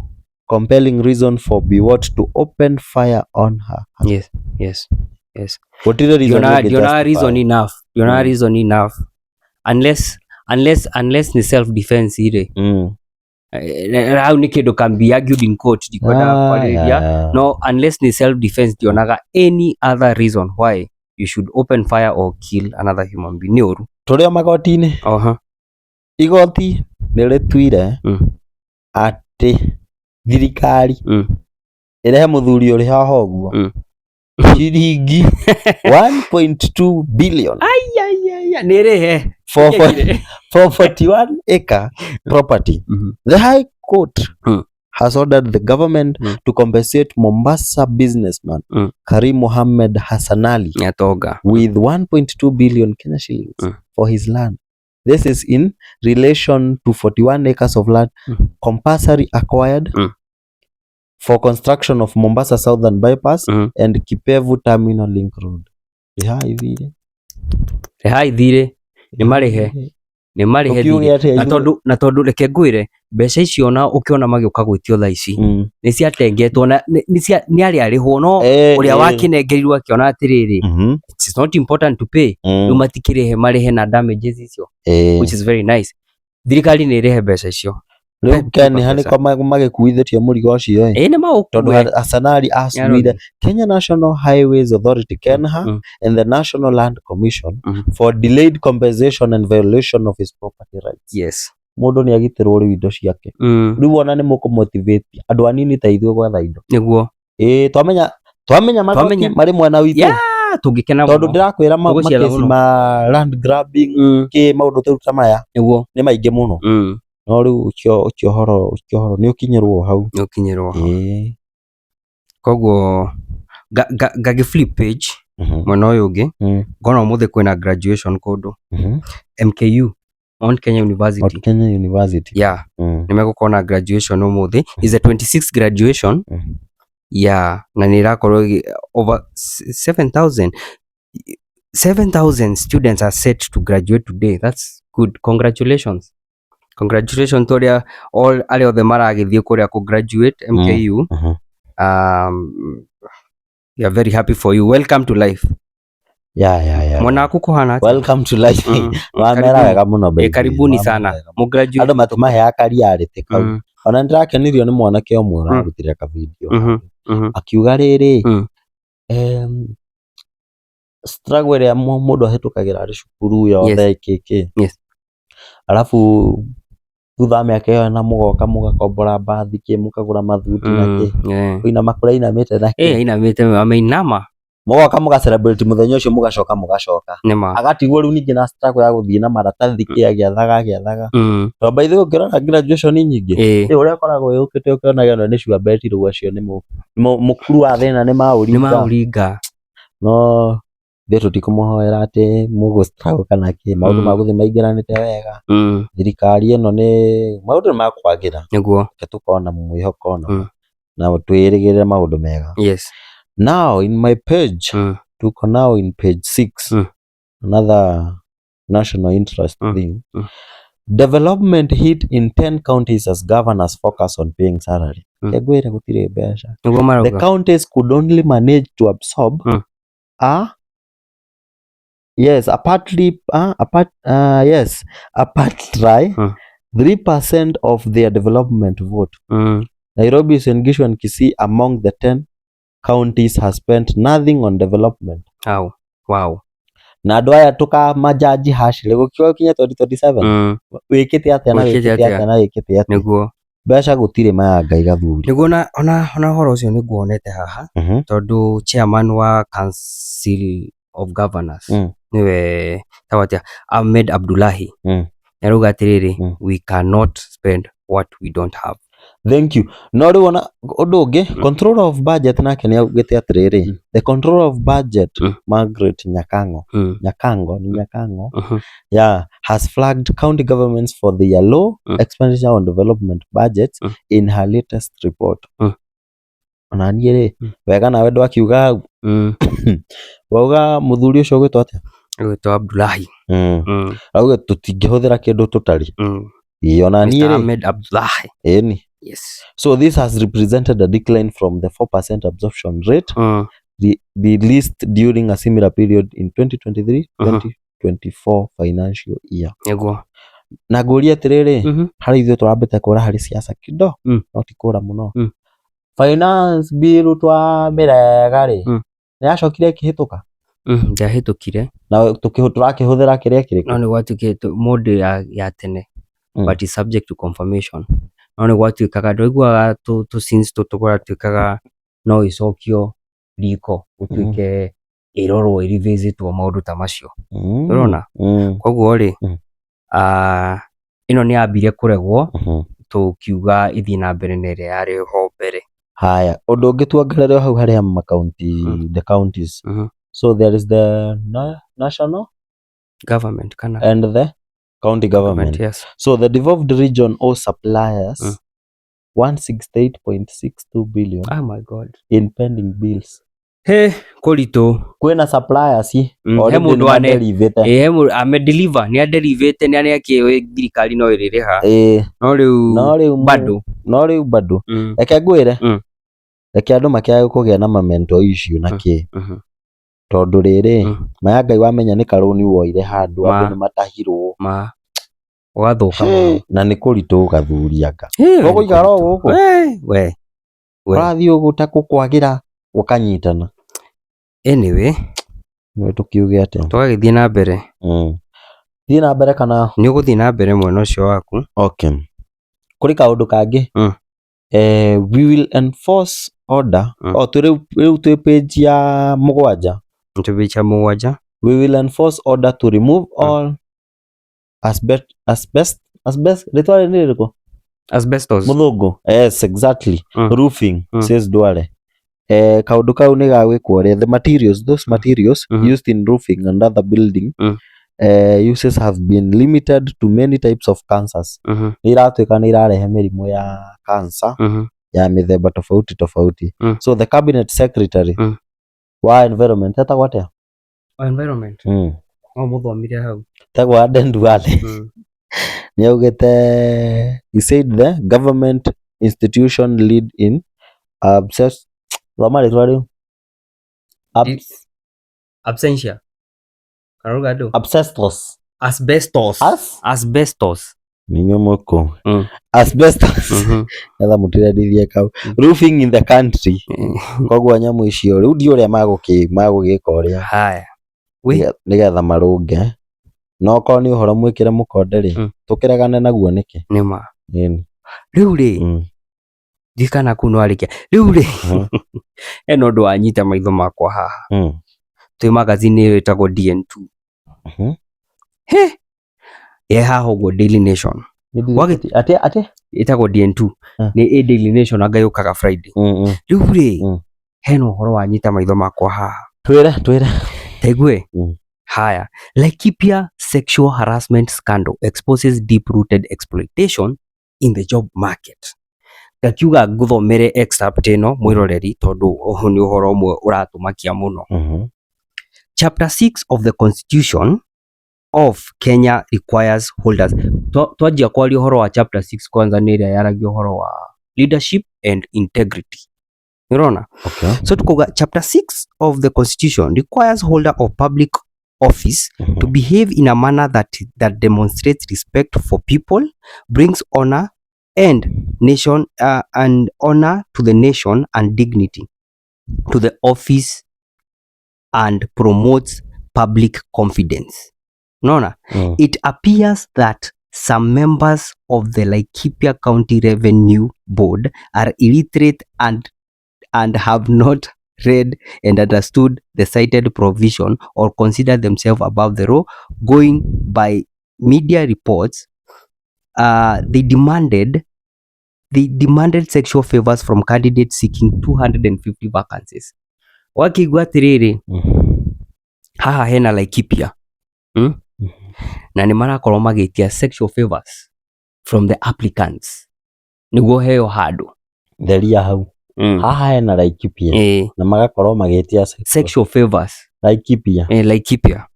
compelling reason for Biwott to open fire on her. Yes. Gũtirĩ reason Ndionaga ĩngĩ ndionaga justify. Reason enough. Ndionaga reason enough. Unless ni self defense ire. Hau nĩ kĩndũ can be argued in court, ndikwendaga kwarĩrĩria. No, unless ni self defense, ndionaga any other reason why you should open fire or kill another human being. Nĩ ũru. Tũrĩ o magoti-inĩ. Igoti nĩ rĩtuire atĩ thirikari ĩrehe mũthuri ũrĩ haha ũguo ciringi 1.2 billion Ai, ai, ai, ai, nĩ rĩhe. for 41 acre property. The High Court has ordered the government to compensate Mombasa businessman Karim Mohammed Hassanali Nĩ atonga. with 1.2 billion Kenya shillings for his land. This is in relation to 41 acres of land compulsory acquired for construction of Mombasa Southern Bypass and Kipevu Terminal Link Road. Rĩhai thirĩ. Rĩhai thirĩ, nĩ marĩhe, nĩ marĩhe. Ũkiuge Thirĩ atĩa na ithuĩ? Tondũ reke ngwĩre, mbeca icio ona ũkĩona magĩũka gwĩtio thaa ici nĩ ciatengetwo na nĩ arĩa arĩhwo, no ũrĩa wakĩnengerirwo akĩona atĩrĩrĩ, it is not important to pay. Rĩu matikĩrĩhe, marĩhe na damages icio, which is very nice. Thirikari nĩ ĩrĩhe mbeca icio. Rĩu Ken mbeca. nĩko magĩkuithĩtie mũrigo ũcio ĩ. Ĩĩ, nĩ Tondũ maũkue. Hassanali asuire Kenya National Highways Authority, KENHA, and the National Land Commission for delayed compensation and violation of his property rights. Mũndũ nĩ agitĩrwo rĩu indo ciake. Rĩu ona nĩ mũkũmotivate andũ anini ta ithuĩ gwetha indo. Nĩguo. Ĩĩ, twamenya magoti Twamenya. marĩ mwena witũ. Yeah, tũngĩkena Tondũ mũno. ndĩrakwĩra Tũgũciara makesi mũno. ma land grabbing, kĩ maũndũ tũu ta maya nĩ maingĩ mũno. No rĩu ũcio ũhoro nĩ ũkinyĩrwo hau. Nĩ ũkinyĩrwo hau. Ĩĩ. Koguo ngagĩ flip page mwena ũyũ ũngĩ, ngona ũmũthĩ kwĩna graduation kũndũ MKU, Mount Kenya University. Mount Kenya University. Yeah, nĩ megũkorwo na graduation ũmũthĩ, is the 26th graduation. Yeah, na nĩ ĩrakorwo over 7000 7000 students are set to graduate today. That's good. Congratulations, congratulations to arĩa all arĩa othe maragĩthiĩ kũrĩa kũ graduate MKU. We are very happy for you. Welcome to life. Mwena waku kũhana atĩa? Welcome to life. Wamera Karibuni. wega mũno, baby. Karibuni Wamera sana. wega mũno. Mu graduate. Andũ matimaheaga kariarĩtĩ kau. Ona nĩndĩrakenirio nĩ mwanake ũmwe ũrarutire kavideo akiuga rĩrĩ, struggle ĩrĩa mũndũ ahĩtũkagĩra arĩ cukuru yothe kĩkĩ, arabu thutha wa mĩaka ĩyo na mũgoka mũgakombora mbathi kĩ, mũkagũra mathuti na kĩ, kũinama kũrĩa ainamĩte na kĩ. Ainamĩte, ameinama. Mũgoka mũga celebrate mũthenya ũcio, mũgacoka mũgacoka Nĩma. agatigwo rĩu ningĩ na struggle ya gũthiĩ na maratathi kĩ, agĩethaga agĩethaga. Tondũ by the way, ũngĩrora graduation nyingĩ, ũrĩa ũkoragwo yũkĩte ũkĩonaga ĩno nĩ sure bet, rĩu acio nĩ mũkuru wa thĩna nĩ Nĩ maũringa. Maũringa. No ithuĩ tũtikũmũhoera atĩ mũgũ struggle kana kĩ, maũndũ magũthiĩ maingĩranĩte wega. Thirikari ĩno nĩ maũndũ nĩ makwagĩra. Reke tũkorwo na mwĩhoko na twĩrĩgĩrĩre maũndũ mega. Now in my page, tuko now in page 6, another national interest thing. Development hit in 10 counties as governors focus on paying salary. Ngwĩre gũtirĩ mbeca. Nĩguo The marauga. counties could only manage to absorb a yes a partly a part yes a part try 3% of their development vote. Nairobi, Uasin Gishu and Kisii among the 10 counties has spent nothing on development. Au. Wow. Na andũ aya tũkamajaji harshly gũkiuga kinya 2027, wĩkĩte atĩa na Wĩkĩte wĩkĩte atĩa? atĩa na wĩkĩte atĩa? Nĩguo. Mbeca gũtirĩ, maya Ngai gathuri. Nĩguo, na ona ũhoro ũcio nĩguo wonete haha, tondũ chairman wa Council of Governors Nĩwe etagwo atĩa, Ahmed Abdullahi. Nĩ arauga atĩrĩrĩ, "We cannot spend what we don't have." Thank you. No rĩu ona ũndũ ũngĩ, controller of budget nake nĩ augĩte atĩrĩrĩ, the controller of budget, Margaret Nyakango, Nyakango nĩ Nyakango, yeah, has flagged county governments for their low expenditure on development budgets in her latest report. Ona niĩ rĩ, wega nawe ndwakiuga hau. Wauga mũthuri ũcio ũgwĩtwo atĩa? Ũgwĩtwo Abdullahi. Auge tũtingĩhũthĩra kĩndũ tũtarĩ. Ĩĩ, ona niĩ Mr. rĩ, Ahmed Abdullahi. Ĩni. Yes. So this has represented a decline from the 4% absorption rate released during a similar period in 2023 2024 financial year. Na ngũrie atĩrĩrĩ, harĩ ithuĩ tũrambĩte kũra harĩ siasa kido, no ti kũra mũno. Finance bill twamĩrega rĩ, nĩ yacokire ĩkĩhĩtũka? Ndĩahĩtũkire. Na tũrakĩhũthĩra kĩrĩa kĩrĩkũ? No nĩ gwatuĩkĩte mode ya tene, but is subject to confirmation. No nĩ gwatuĩkaga, ndwaiguaga tũ scenes tũtũ gwatuĩkaga no ĩcokio riko gũtuĩke ĩrorwo, ĩrevisitwo, maũndũ ta macio. Ũrona? Koguo rĩ, ĩno nĩ yambire kũregwo, tũkiuga ĩthiĩ na mbere na ĩrĩa yarĩ ho mbere. Haya, ũndũ ũngĩ tuongerere o hau harĩa ma county, the counties. So there is the national government kana and the county government. Yes. So the devolved region owes suppliers 168.62 billion Oh my God. in pending bills. He kũritũ. Kwĩna suppliers He already mũndũ ane nĩmaderivĩte. Ĩ, he mũndũ amedeliver, nĩ aderivĩte, nĩ akĩũĩ thirikari no ĩrĩrĩha. No rĩu No rĩu bado. No rĩu bado. Reke ngwĩre. Reke andũ makĩage kũgĩa na ma mental issue na kĩ. Tondũ rĩrĩ, maya Ngai wamenya nĩ karũni woire handũ, andũ nĩ matahirwo. Ma ũgathũka mũno. Na nĩ kũritũ gathuri anga. Hĩ, Ũgũikara o gũkũ? We, we. We. Ũrathiĩ ũguo ta gũkwagĩra gũkanyitana. Anyway, Nĩ tũkiuge atĩa? Tũgagĩthiĩ na mbere. Thiĩ na mbere kana? Nĩ ũgũthiĩ na mbere mwena ũcio waku. Okay. Kũrĩ kaũndũ kangĩ. We will enforce order. O twĩ rĩu twĩ page ya 7. Twĩ page ya 7. We will enforce order to remove all asbest, rĩtwa rĩrĩ nĩ rĩrĩkũ? Asbestos. Mũthũngũ. Yes, exactly. Roofing, says Duale. Kaũndũ kau nĩ gagwĩkwo ũrĩa the materials, those materials used in roofing and other building uses have been limited to many types of cancers. Nĩ iratuĩka nĩ irarehe mĩrimũ ya cancer ya mĩthemba tofauti tofauti. So the cabinet secretary wa environment etagwo atĩa? Wa environment. No mũthomire hau. Etagwo Aden Duale. Nĩ augĩte, he said the government institution lead in abscess, thoma rĩtwa rĩu. Absentia. Karauga andũ. Asbestos. Asbestos. As? Asbestos. Nĩ inyuĩ mũkũ. Asbestos. Getha mũtirendithie kau. Roofing in the country. Koguo nyamũ icio rĩu ndiũ ũrĩa magũgĩka ũrĩa. Haya. Nĩgetha marũnge. No okorwo nĩ ũhoro mwĩkĩre mũkonde rĩ, tũkĩregane naguo nĩkĩ? Nĩ ma. Ĩni. Rĩu rĩ, ndirikana kũu nĩwarĩkia. Rĩu rĩ, hena ũndũ wanyita maitho makwa haha. Twĩ magazine ĩyo ĩtagwo DN2. He! Ĩ haha ũguo Daily Nation. Atĩa atĩa? Ĩtagwo DN2. Nĩ ĩ Daily Nation anga yũkaga Friday. Rĩu rĩ, hena ũhoro wanyita maitho makwa haha. Twĩre, twĩre. Taigue. Haya. Laikipia sexual harassment scandal exposes deep-rooted exploitation in the job market. Ngakiuga ngũthomere excerpt ĩno mwĩroreri tondũ ũyũ nĩ ũhoro ũmwe ũratũmakia mũno. Chapter 6 of the Constitution of Kenya requires holders. Twanjia kwaria ũhoro wa chapter 6 kwanza nĩ ĩrĩa yaragia ũhoro wa leadership and integrity. Nĩũrona? Okay. So tukuga chapter 6 of the Constitution requires holder of public office to behave in a manner that demonstrates respect for people, brings honor and nation and honor to the nation and dignity to the office and promotes public confidence. Nona, it appears that some members of the Laikipia County Revenue Board are illiterate and have not read and understood the cited provision or consider themselves above the law. Going by media reports, they demanded sexual favors from candidates seeking 250 vacancies. Wakĩigua atĩrĩrĩ, haha hena Laikipia, Na nĩ marakorwo magĩtia sexual favors from the applicants nĩguo heo handũ. Theria hau. Haha hena Laikipia na magakorwo magĩtia sexual favors. Laikipia. Laikipia.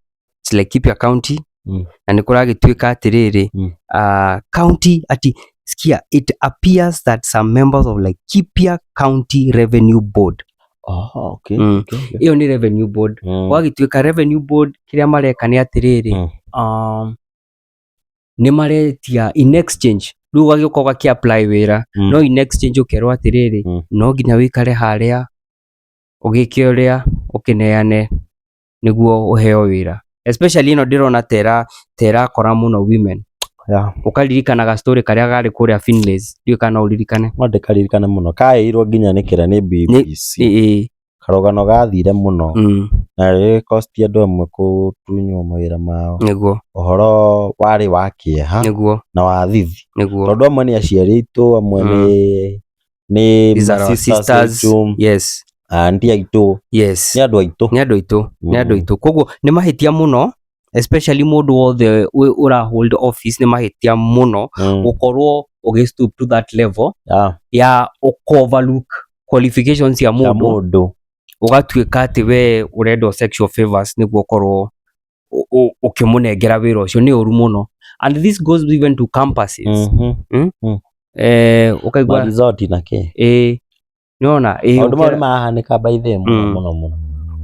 It's Laikipia County. Na nĩ kũragĩtuĩka atĩrĩrĩ, county ati sikia, it appears that some members of Laikipia County Revenue Board. Oh, okay. Ĩyo nĩ Revenue Board. Gwagĩtuĩka Revenue Board kĩrĩa mareka nĩ atĩrĩrĩ, nĩ maretia in exchange, rĩu ũgagĩũka ũgakĩ apply wĩra, no in exchange ũkerwo atĩrĩrĩ, no nginya wĩikare harĩa ũgĩke ũrĩa ũkĩneane nĩguo ũheo wĩra. Especially ĩno ndĩrona tera terakora mũno women. Ũkaririkana ga story karĩa karĩ kũrĩa Finlays, ndiũĩ kana no ũririkane. No ndĩkaririkane mũno, kaĩirwo nginya nĩ kĩrĩa nĩ BBC. Karũgano gathire mũno na rĩgĩcost andũ amwe gũtunywo mawĩra mao. Ũhoro warĩ wa kĩeha na wa thithi, tondũ amwe nĩ aciari aitũ, amwe nĩ These are our sisters sisters. aitũ, aunty aitũ, nĩ andũ aitũ. Nĩ andũ aitũ, nĩ andũ aitũ. Koguo nĩ mahĩtia mũno, especially mũndũ wothe ũra hold office, nĩ mahĩtia mũno gũkorwo ũgĩ stoop to that level ya ũkũ overlook qualifications cia Ya mũndũ, mũndũ. Ũgatuĩka atĩ we ũrenda sexual favors nĩguo ũkorwo ũkĩmũnengera wĩra ũcio. Nĩ ũru mũno, and this goes even to campuses. Ũkaigua Maresort na kĩ. Ĩĩ, nĩwona, ĩĩ. Maũndũ mau nĩ marahanĩka by the way mũno, mũno mũno.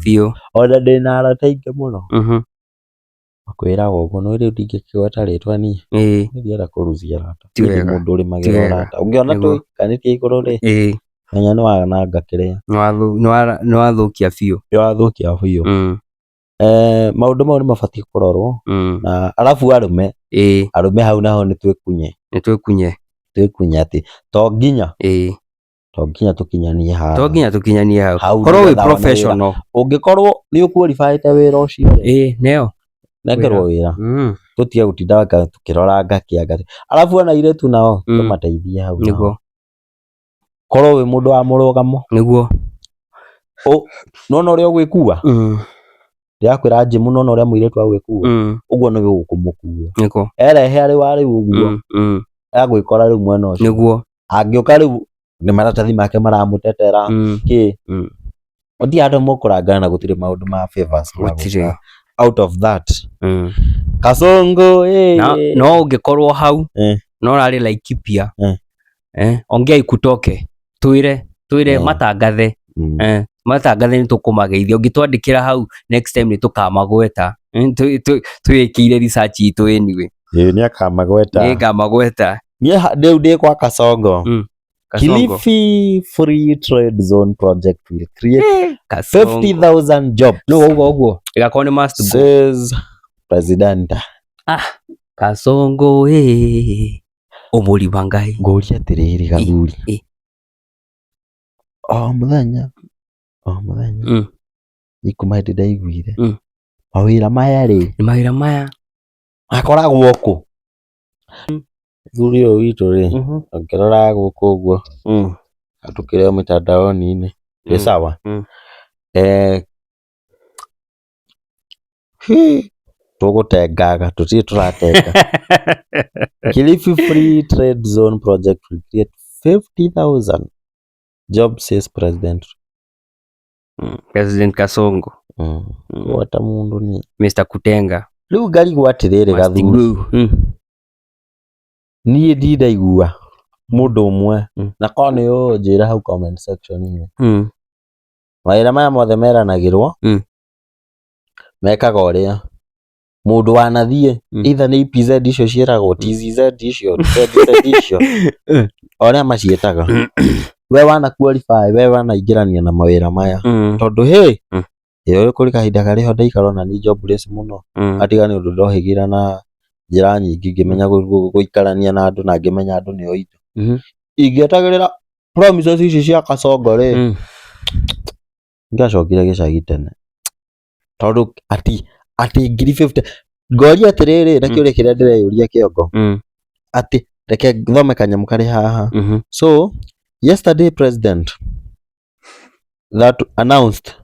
Biũ. Ona ndĩna arata aingĩ mũno makwĩraga ũguo, no rĩu ndingĩkĩgweta rĩtwa niĩ. Niĩ ndienda kũrucia arata. Ti Niĩ ndĩ wega. mũndũ ũrĩmagĩra Ti wega. ũrata. Ũngĩona tũikanĩtie igũrũ rĩ, menya nĩ wananga kĩrĩa. Nĩwathũkia biũ. Nĩ wathũkia biũ. Maũndũ mau nĩ mabatiĩ kũrorwo, na arabu arũme, arũme hau naho nĩ twĩkunye. Nĩ twĩkunye. Twĩkunye atĩ to nginya tũkinyanie haha. To nginya tũkinyanie hau. Hau Korwo wĩ nĩgetha wone wĩra. professional. Ũngĩkorwo nĩ ũqualifyĩte wĩra ũcio rĩ, Ĩĩ, neo nengerwo wĩra. Tũtige gũtinda tũkĩrora ngakĩ. Arabu ona airĩtu nao tũmateithie hau nao. Korwo wĩ mũndũ wa mũrũgamo. Nĩwona ũrĩa ũgwĩkua? Ndĩrakwĩra Jim, nĩwona ũrĩa mũirĩtu agwĩkua? Ũguo nĩguo ũkũmũkua. Erehe arĩ wa rĩu ũguo, agwĩkora rĩu mwena ũcio. Angĩũka rĩu nĩ maratathi make maramũtetera, kĩ. Gũtirĩ handũ mũkũrangana na gũtirĩ maũndũ ma favors Gũtirĩ. magũka out of that. Kasongo No ũngĩkorwo hau no ũrarĩ Laikipia, ongea ikutoke, twĩre twĩre, matangathe, matangathe nĩ tũkũmageithia. Ũngĩtwandĩkĩra hau, next time nĩ tũkamagweta. Twĩkĩire research itũ anyway. Ĩĩ, nĩ akamagweta. Nĩ ngamagweta. Niĩ rĩu ndĩ kwa Kasongo. Kasongo. Kilifi Free Trade Zone project will create Kasongo. 50,000 jobs. No ũguo ũguo ĩgakorwo nĩ must go. Says president. Kasongo, ũmũri wa Ngai. Ngũria atĩrĩrĩ gathuri. O mũthenya, o mũthenya. Niĩ kuma hĩndĩ ndaiguire. Mawĩra maya rĩ, Nĩ mawĩra maya. Makoragwo kũ? Thuri ũyũ witũ rĩ, ũngĩrora gũkũ ũguo, atukire mitandaoni-inĩ, ĩ sawa. Tũgũtengaga, tũtirĩ tũratenga. Kilifi Free Trade Zone project will create 50,000 jobs, says president. President Kasongo. Gwata mũndũ ni. Mr. Kutenga. Rĩu ngarigwo atĩrĩrĩ Must gathuri. go. Niĩ ndindaigua mũndũ ũmwe, na korwo nĩ ũnjĩra hau comment section-inĩ. Mawĩra maya mothe meranagĩrwo, mekaga ũrĩa mũndũ wanathiĩ, either nĩ EPZ icio ciĩragwo TZZ icio, ZZ icio, o ũrĩa maciĩtaga, we wana qualify, we wanaingĩrania na mawĩra maya, tondũ hĩ, ĩyo kũrĩ kahinda karĩ ho ndaikara ona ni jobless mũno, atiga nĩ ũndũ ndohĩgĩra na njĩra nyingĩ ngĩmenya gũikarania na andũ na ngĩmenya andũ nĩo indo. Ingĩetagĩrĩra promises ici cia Kasongo rĩ, Ngĩacokire gĩcagi tene tondũ ati ati 50,000. Ngoria atĩrĩrĩ, na kĩũria kĩrĩa ndĩreyũria kĩongo, atĩ reke thome kanyamũ karĩ haha. So yesterday president that announced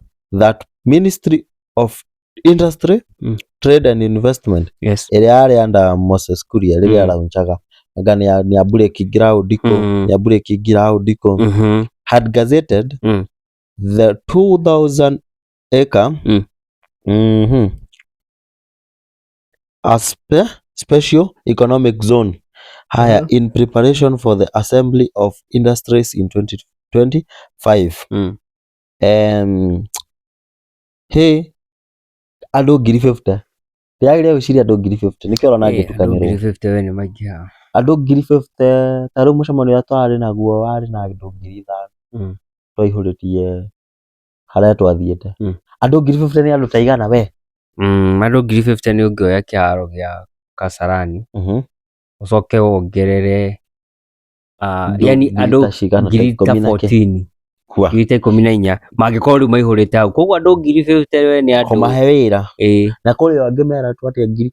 that Ministry of Industry, Trade and Investment, ĩrĩa yarĩ under Moses Kuria rĩrĩa araunchaga anga nĩ a break ground kũ, nĩ a break ground kũ, had gazetted the 2000 acre a special economic zone haya in preparation for the assembly of industries in 2025. Hey, andũ 50,000 ndĩragĩria gwĩciria andũ 50,000 nĩkĩo ũrona Ĩ, andũ ngĩtukanĩrwo. 50,000 we nĩ maingĩha. Andũ 50,000 ta rĩu mũcemanio ũrĩa twarĩ naguo warĩ na andũ 5,000. Twaihũrĩtie harĩa twathiĩte. Andũ 50,000 nĩ andũ ta igana we. Andũ 50,000 nĩ ũngĩoya kĩharo gĩa Kasarani, ũcoke wongerere Andũ yani ngiri andũ ta cigana, ta ngiri ta 10 na kĩ? 14, Kua. 14,000 mangĩkorwo rĩu maihũrĩte hau. Koguo andũ 50,000 we nĩ andũ Kũmahe wĩra. Ĩĩ. Na kũrĩ o angĩ meratwo atĩ ngiri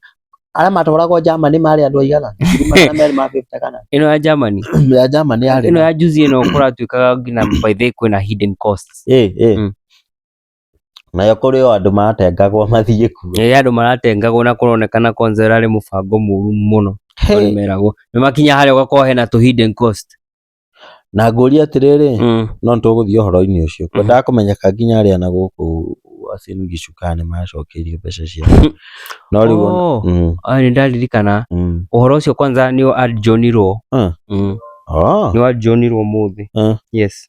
arĩa matwaragwo Germany marĩ andũ aigana? 250,000 kana? Ĩno ya Germany. Ya Germany yarĩ Ĩno ya juzi ĩno kũratuĩkaga nginya by the way kwĩna hidden costs. Ĩ ĩ. Nayo kũrĩ o andũ matengagwo mathiĩ kuo. Ĩ, andũ maratengagwo na kũronekana kwanza ĩrarĩ mũbango mũru mũno. Hey. Nĩ meragwo nĩ makinya harĩa ũgakorwo hena tũ hidden cost. Na ngũria atĩrĩrĩ, no nĩtũgũthiĩ ũhoro-inĩ ũcio. Kwendaga kũmenyeka nginya arĩa na gũkũ Uasin Gishu kana nĩ macokeirio mbeca ciao. No rĩu Oh. Nĩ ndaririkana ũhoro ũcio kwanza nĩ adjournirwo. Oh. Nĩ adjournirwo ũmũthĩ. Yes.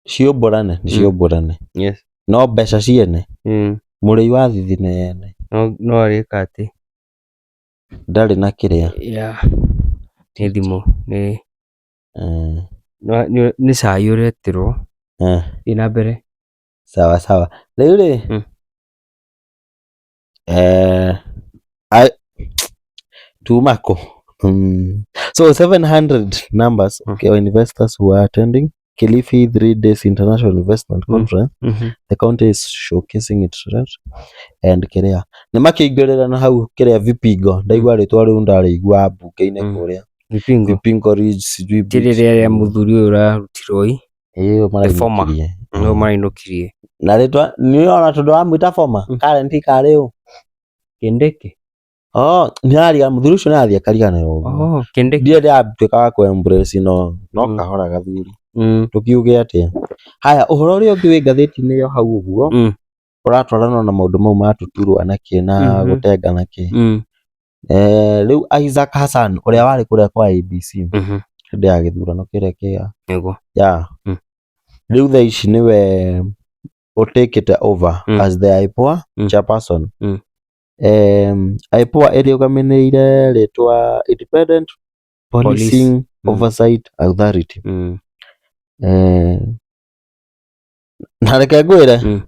Ciũmbũrane, nĩ ciũmbũrane. Yes. No mbeca ciene, mũrĩi wa thithino yene. No no arĩka atĩ. Ndarĩ na kĩrĩa. Yeah. Nĩ thimũ, nĩ nĩ cai ũretirwo. Thiĩ na mbere. Sawa sawa. Rĩu rĩ, tuma kũ? So 700 numbers of investors who are attending Kilifi 3 days international investment conference. The county is showcasing its strength and kĩrĩa nĩ makĩingĩrĩra na hau kĩrĩa Vipingo, ndaigua rĩtwa rĩu ndarĩigua mbunge-inĩ kũrĩa. Vipingo. Vipingo Ridge sijui Ti rĩrĩa rĩa mũthuri ũyũ ũrarutirwo ĩ. Ĩĩ The former. marainũkirie. Nĩo marainũkirie. Na rĩtwa nĩ ona tondũ wamwĩta former, current karĩ ũ? Kindiki. Oh, nĩ arariga mũthuri ũcio nĩ arathiĩ akariganĩrwo ũguo. Oh, Kindiki. Ndirĩ ndĩratuĩka wa kũ embrace no no kahora gathuri. Tũkiuge atĩa? Haya, ũhoro ũrĩa ũngĩ wĩ ngathĩti-inĩ ĩyo hau ũguo, ũratwarana na maũndũ mau ma tũturwa na kĩ na gũtenga na kĩ. Rĩu Isaac Hassan ũrĩa warĩ kũrĩa kwa ABC hĩndĩ ya gĩthurano kĩrĩa kĩa Nĩguo. ya rĩu thaa ici nĩwe ũtĩkĩte over as the IPOA chairperson. IPOA ĩrũgamĩrĩire rĩtwa Independent Policing Oversight Authority. Na reke ngwĩre,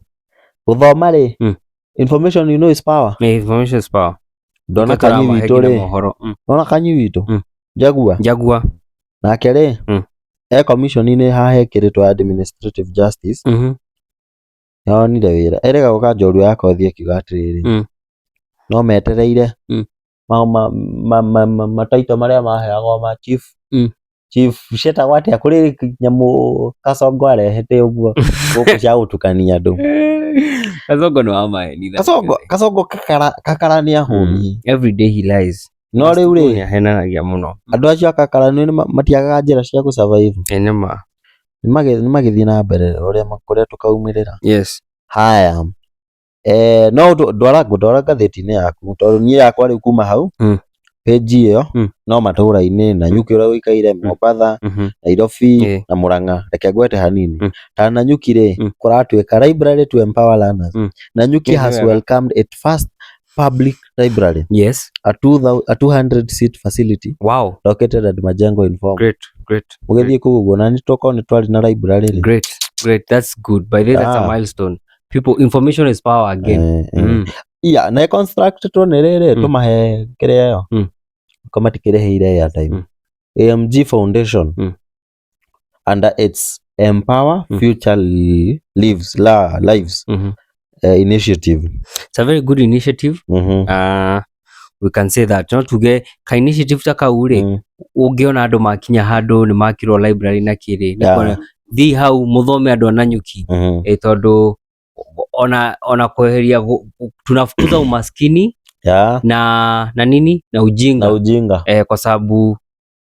gũthoma rĩ, information you know is power. Yeah, information is power. Ndona Nĩkĩo kanyi tũramahe witũ nginya rĩ, mohoro. Ndona kanyi witũ Jaguar. Jaguar. Nake rĩ, e commission-inĩ haha hekĩrĩtwo administrative justice. Nĩonire wĩra erĩga gũka njorua ya kothi akiuga atĩrĩrĩ, no metereire mataito marĩa maheagwo ma chief, chief ciĩtagwo atĩa, kũrĩ nyamũ Kasongo arehete ũguo gũkũ cia gũtukania andũ. Kasongo nĩ wa maheni. Kasongo Kasongo kakara kakara nĩ ahũni. Every day he lies. No rĩu rĩ, Nĩ ahenanagia mũno. Andũ acio a kakara nĩ matiagaga njĩra cia gũ survive. Ĩ nĩ ma. Nĩ magĩthiĩ na mbere ũrĩa kũrĩa tũkaumĩrĩra. Yes. Haya, no ndwara ngũndwara ngathĩti-inĩ yaku tondũ niĩ yakwa rĩu kuma hau page ĩyo no matũra-inĩ Nanyuki ũrĩa ũikaire, Mombatha, Nairobi na Murang'a. Reke ngwete hanini. Ta Nanyuki rĩ, kũratuĩka library to empower learners. Nanyuki Nĩ has wega. welcomed its first public library, a 2000 a 200 seat facility located at Majengo Informal. Great, great. Ũgĩthiĩ kũu ũguo na nĩ tokorwo nĩ twarĩ na library rĩ. Great, great. That's good. By the way, that's a milestone. People, information is power again. Eh, eh. Iya, na ĩconstructĩtwo nĩ rĩrĩ, tũmahe kĩrĩa ĩyo ko matikĩrĩhĩire airtime. AMG Foundation under its Empower Future Lives, la, Lives initiative. It's a very good initiative. We can say that no tuge ka initiative ta kau rĩ, ũngĩona andũ makinya handũ nĩ makirwo library na kĩrĩ nĩ kuona thiĩ hau mũthome andũ a Nanyuki. Ĩ tondũ ona kweheria tunafukuza umaskini na nini na ujinga. Na ujinga. Kwa sababu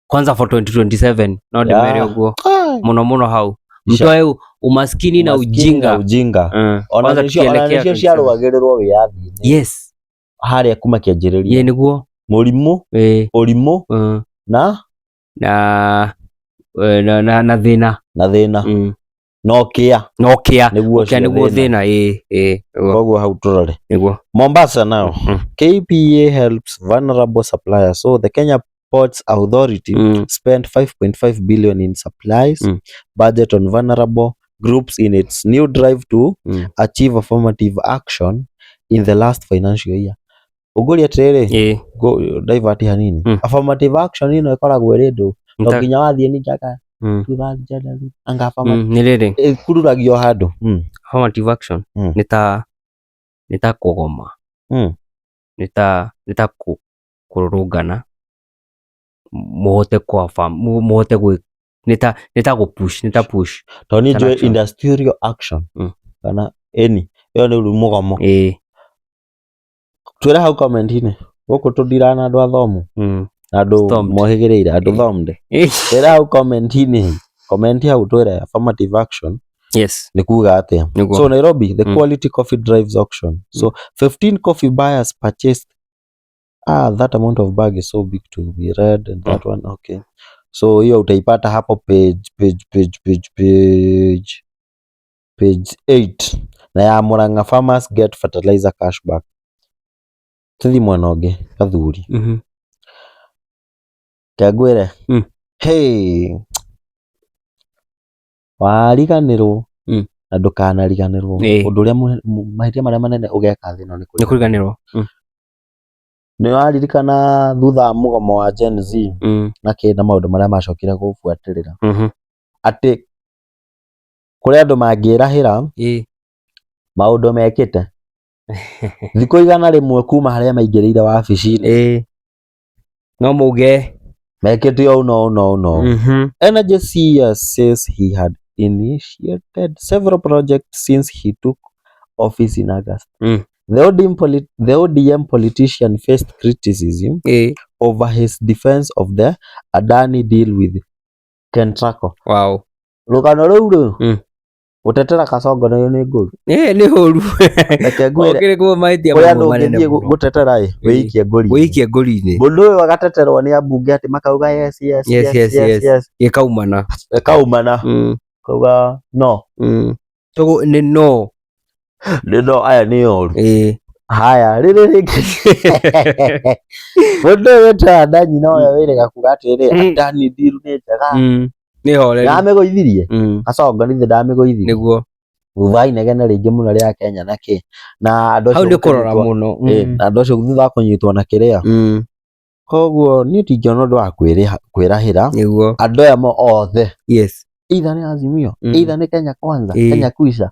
kwanza for 2027 no ndĩmere ũguo mũno mũno hau mtoe umaskini na Umaskini ujinga. Na ujinga. Ona Kwanza nĩcio ona tukielekea nĩcio 27. ciarũagĩrĩrwo wĩyathi-inĩ harĩa kuma kĩanjĩrĩria. Ye nĩguo. Mũrimũ, ũrimũ na na na thĩna. Na thĩna. No kĩa. No kĩa. Nĩguo Kĩa ũcio nĩguo thĩna. Thĩna ĩ ĩ nĩguo. Koguo hau tũrore. Nĩguo. Mombasa now. KPA helps vulnerable suppliers. So the Kenya Ports Authority spent 5.5 billion in supplies budget on vulnerable groups in its new drive to achieve affirmative action in the last financial year. Ũngũria atĩrĩrĩ, divert hanini. Affirmative action ĩno ĩkoragwo ĩrĩ ndũ to nginya wathiĩ ningĩ aka two-third gender anga affirmative Nĩ rĩrĩ ĩkururagio handũ. Affirmative action nĩ ta kũgoma, nĩ ta kũrũrũngana mũhote kwa mũhote gwĩ nĩ ta gũ push, nĩ ta push. Tondũ niĩ Kana njũĩ action. Industrial action kana ĩni ĩyo nĩ rĩu mũgomo. Twĩre hau comment-inĩ gũkũ tũndiraga na andũ athomu na andũ Stormed. mohĩgĩrĩire andũ thomed. Twĩre hau comment-inĩ, comment hau twĩre affirmative action nĩ kuga atĩa. Nĩguo. So Nairobi, the quality coffee drives auction. So 15 coffee buyers purchased, ah, that amount of bag is so big to be read and that one, okay, so hiyo utaipata hapo page 8. Na ya Murang'a, farmers get fertilizer cashback. Tũthiĩ mwena ũngĩ gathuri. Kengwĩre. Hey, wariganĩrwo na ndũkanariganĩrwo. Ũndũ ũrĩa mahĩtia marĩa manene ũgeka thĩ ĩno nĩ nĩ kũriganĩrwo. Nĩ waririkana thutha wa mũgomo wa Gen Z na kĩ na maũndũ marĩa macokire gũbuatĩrĩra atĩ kũrĩ andũ mangĩrahĩra maũndũ mekĩte thikũ 100 kuma harĩa maingĩrĩire wabici-inĩ. No mauge mekĩte ũũ na ũũ na ũũ na ũũ. Energy CS says he had initiated several projects since he took office in August. The ODM politician faced criticism over his defense of the Adani deal with Kentraco. Rũgano rũu rĩ, gũtetera Kasongo nayo nĩ ngũru. Ĩ nĩ ũru. Reke ngwĩre, Okĩrĩ kuo mahĩtia kũrĩ andũ mamwe manene ũngĩthiĩ mũno. gũtetera ĩ, wĩikie ngũri-inĩ. Wĩikie ngũri-inĩ. Mũndũ ũyũ agateterwo nĩ ambunge atĩ makauga yes yes yes yes yes. Gĩkaumana. Ĩkaumana. Kauga no. Toguo nĩ no. Nĩ no, aya nĩ oru. Haya, rĩrĩ rĩngĩ mũndũ ũyũ wĩtaga Adani nowe wĩrĩga kuga atĩrĩrĩ, Adani deal nĩ njega. Nĩ horeru. Ndamĩgũithirie. Kasongo nithe ndamĩgũithirie. Nĩguo. Thutha wa inegene rĩingĩ mũno rĩa Kenya na kĩ na andũ Hau acio nĩ kũrora gũkĩnyitwo- mũno. Na andũ acio thutha wa kũnyitwo na kĩrĩa. Koguo niĩ ndingĩona ũndũ wa kwĩrahĩra. Andũ aya mo othe either nĩ Azimio, either nĩ Kenya Kwanza, Kenya Kwisha,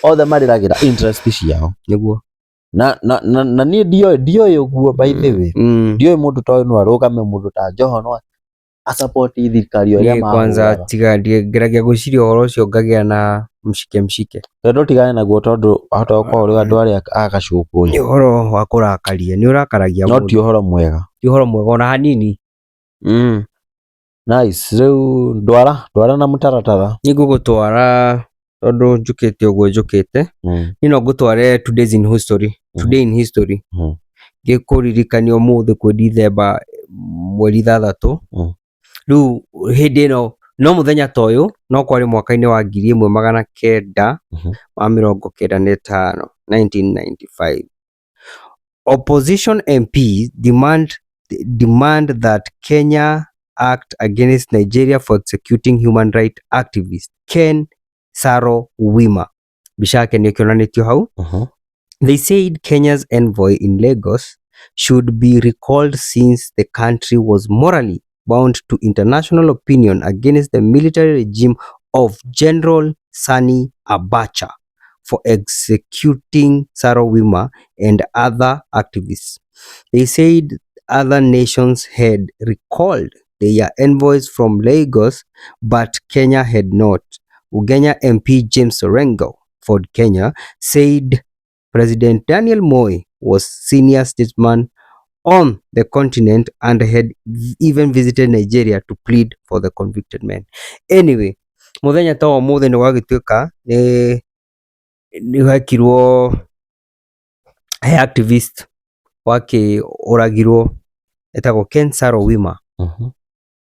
othe marĩragĩra interest ciao. Na niĩ ndioĩ ũguo, by the way. Ndioĩ mũndũ ta ũyũ no arũgame, mũndũ ta Joho no asupport thirikari ũrĩa Niĩ kwanza mahũraga. Tiga ngeragia gwĩciria ũhoro ũcio ngagĩa na mshike mshike. Tondũ tigane naguo tondũ wahota gũkorwo ũrĩ andũ arĩa a gacũkũ. Nĩ ũhoro wa kũrakaria, nĩ ũrakaragia no mũndũ. Ti ũhoro mwega. Ti ũhoro mwega ona hanini. Nice. Rĩu ndwara ndwara na mũtaratara. Nĩ ngũgũtwara tondũ njũkĩte ũguo njũkĩte. Niĩ no ngũtware two days in history. Today in history. Ngĩkũririkania ũmũthĩ kwĩ Dithemba mweri 6. Rĩu hĩndĩ ĩno no mũthenya ta ũyũ no kwarĩ mwaka-inĩ wa 1995, 1995. Opposition MPs demand that Kenya act against Nigeria for executing human rights activist Ken Saro Wima. Mbica yake nĩ ĩkĩonanĩtio hau. They said Kenya's envoy in Lagos should be recalled since the country was morally bound to international opinion against the military regime of General Sani Abacha for executing Saro-Wiwa and other activists. They said other nations had recalled their envoys from Lagos, but Kenya had not. Ugenya MP James Orengo, Ford Kenya, said President Daniel Moi was senior statesman on the continent and had even visited Nigeria to plead for the convicted men. Anyway, muthenya ta ũmũthĩ nĩ gwagĩtuĩka nĩ nĩ gwekirwo he activist wakĩũragirwo etagwo Ken Saro-Wiwa.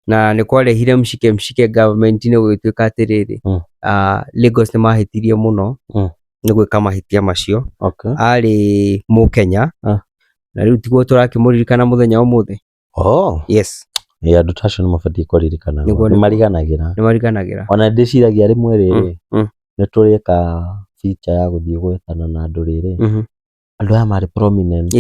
Na nĩ kwarehire mshike mshike government-inĩ gũgĩtuĩka atĩrĩrĩ, Lagos nĩ mahĩtirie mũno nĩ gwĩka mahĩtia macio. Arĩ mũkenya na rĩu tiguo tũrakĩmũririkana mũthenya wa ũmũthĩ. Oh. Yes. Ĩ andũ ta acio nĩ mabatiĩ kũririkanagwo. Nĩguo, Nĩ mariganagĩra. Nĩ mariganagĩra. Ona ndĩciragia rĩmwe rĩrĩ, nĩ tũrĩka feature ya gũthiĩ gwethana na andũ rĩrĩ, andũ aya marĩ prominent.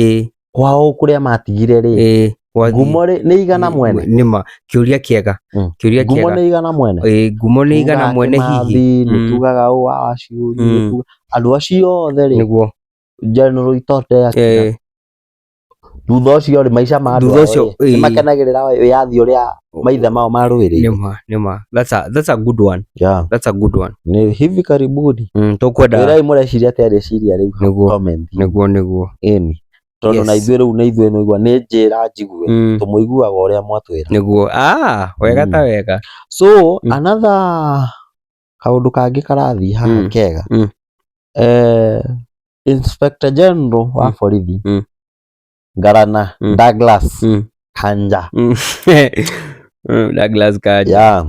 Kwao kũrĩa matigire rĩ, ngumo rĩ nĩ igana mwene. Nĩma kĩũria kĩega. Kĩũria Ngumo kĩega. nĩ igana mwene. Ĩĩ, ngumo nĩ igana Tugaga mwene hihi. Kĩmathi, nĩ tugaga ũũ wa Waciũri, nĩ tugaga andũ acio othe rĩ, Nĩguo. General Itote akina. Thutha ũcio rĩ, maica ma andũ Thutha ao ũcio, rĩ, nĩ makenagĩrĩra wĩyathi ũrĩa maithe mao marũĩrĩire. Nĩma, nĩma. That's a good one. That's a good one. Nĩ hivi karibuni. Tũkwenda. Wĩrai mũreciria atĩa rĩciria rĩu hau Nĩguo. comment. Nĩguo, nĩguo. Ĩni. Tondũ na ithuĩ rĩu nĩ ithuĩ nĩigua nĩ njĩra njigue. Tũmũiguaga ũrĩa mwatwĩra. Nĩguo. Wega ta wega. So, another kaũndũ kangĩ karathiĩ haha kega. Inspector General wa borithi Ngarana Douglas Kanja. Douglas Kanja. Yeah.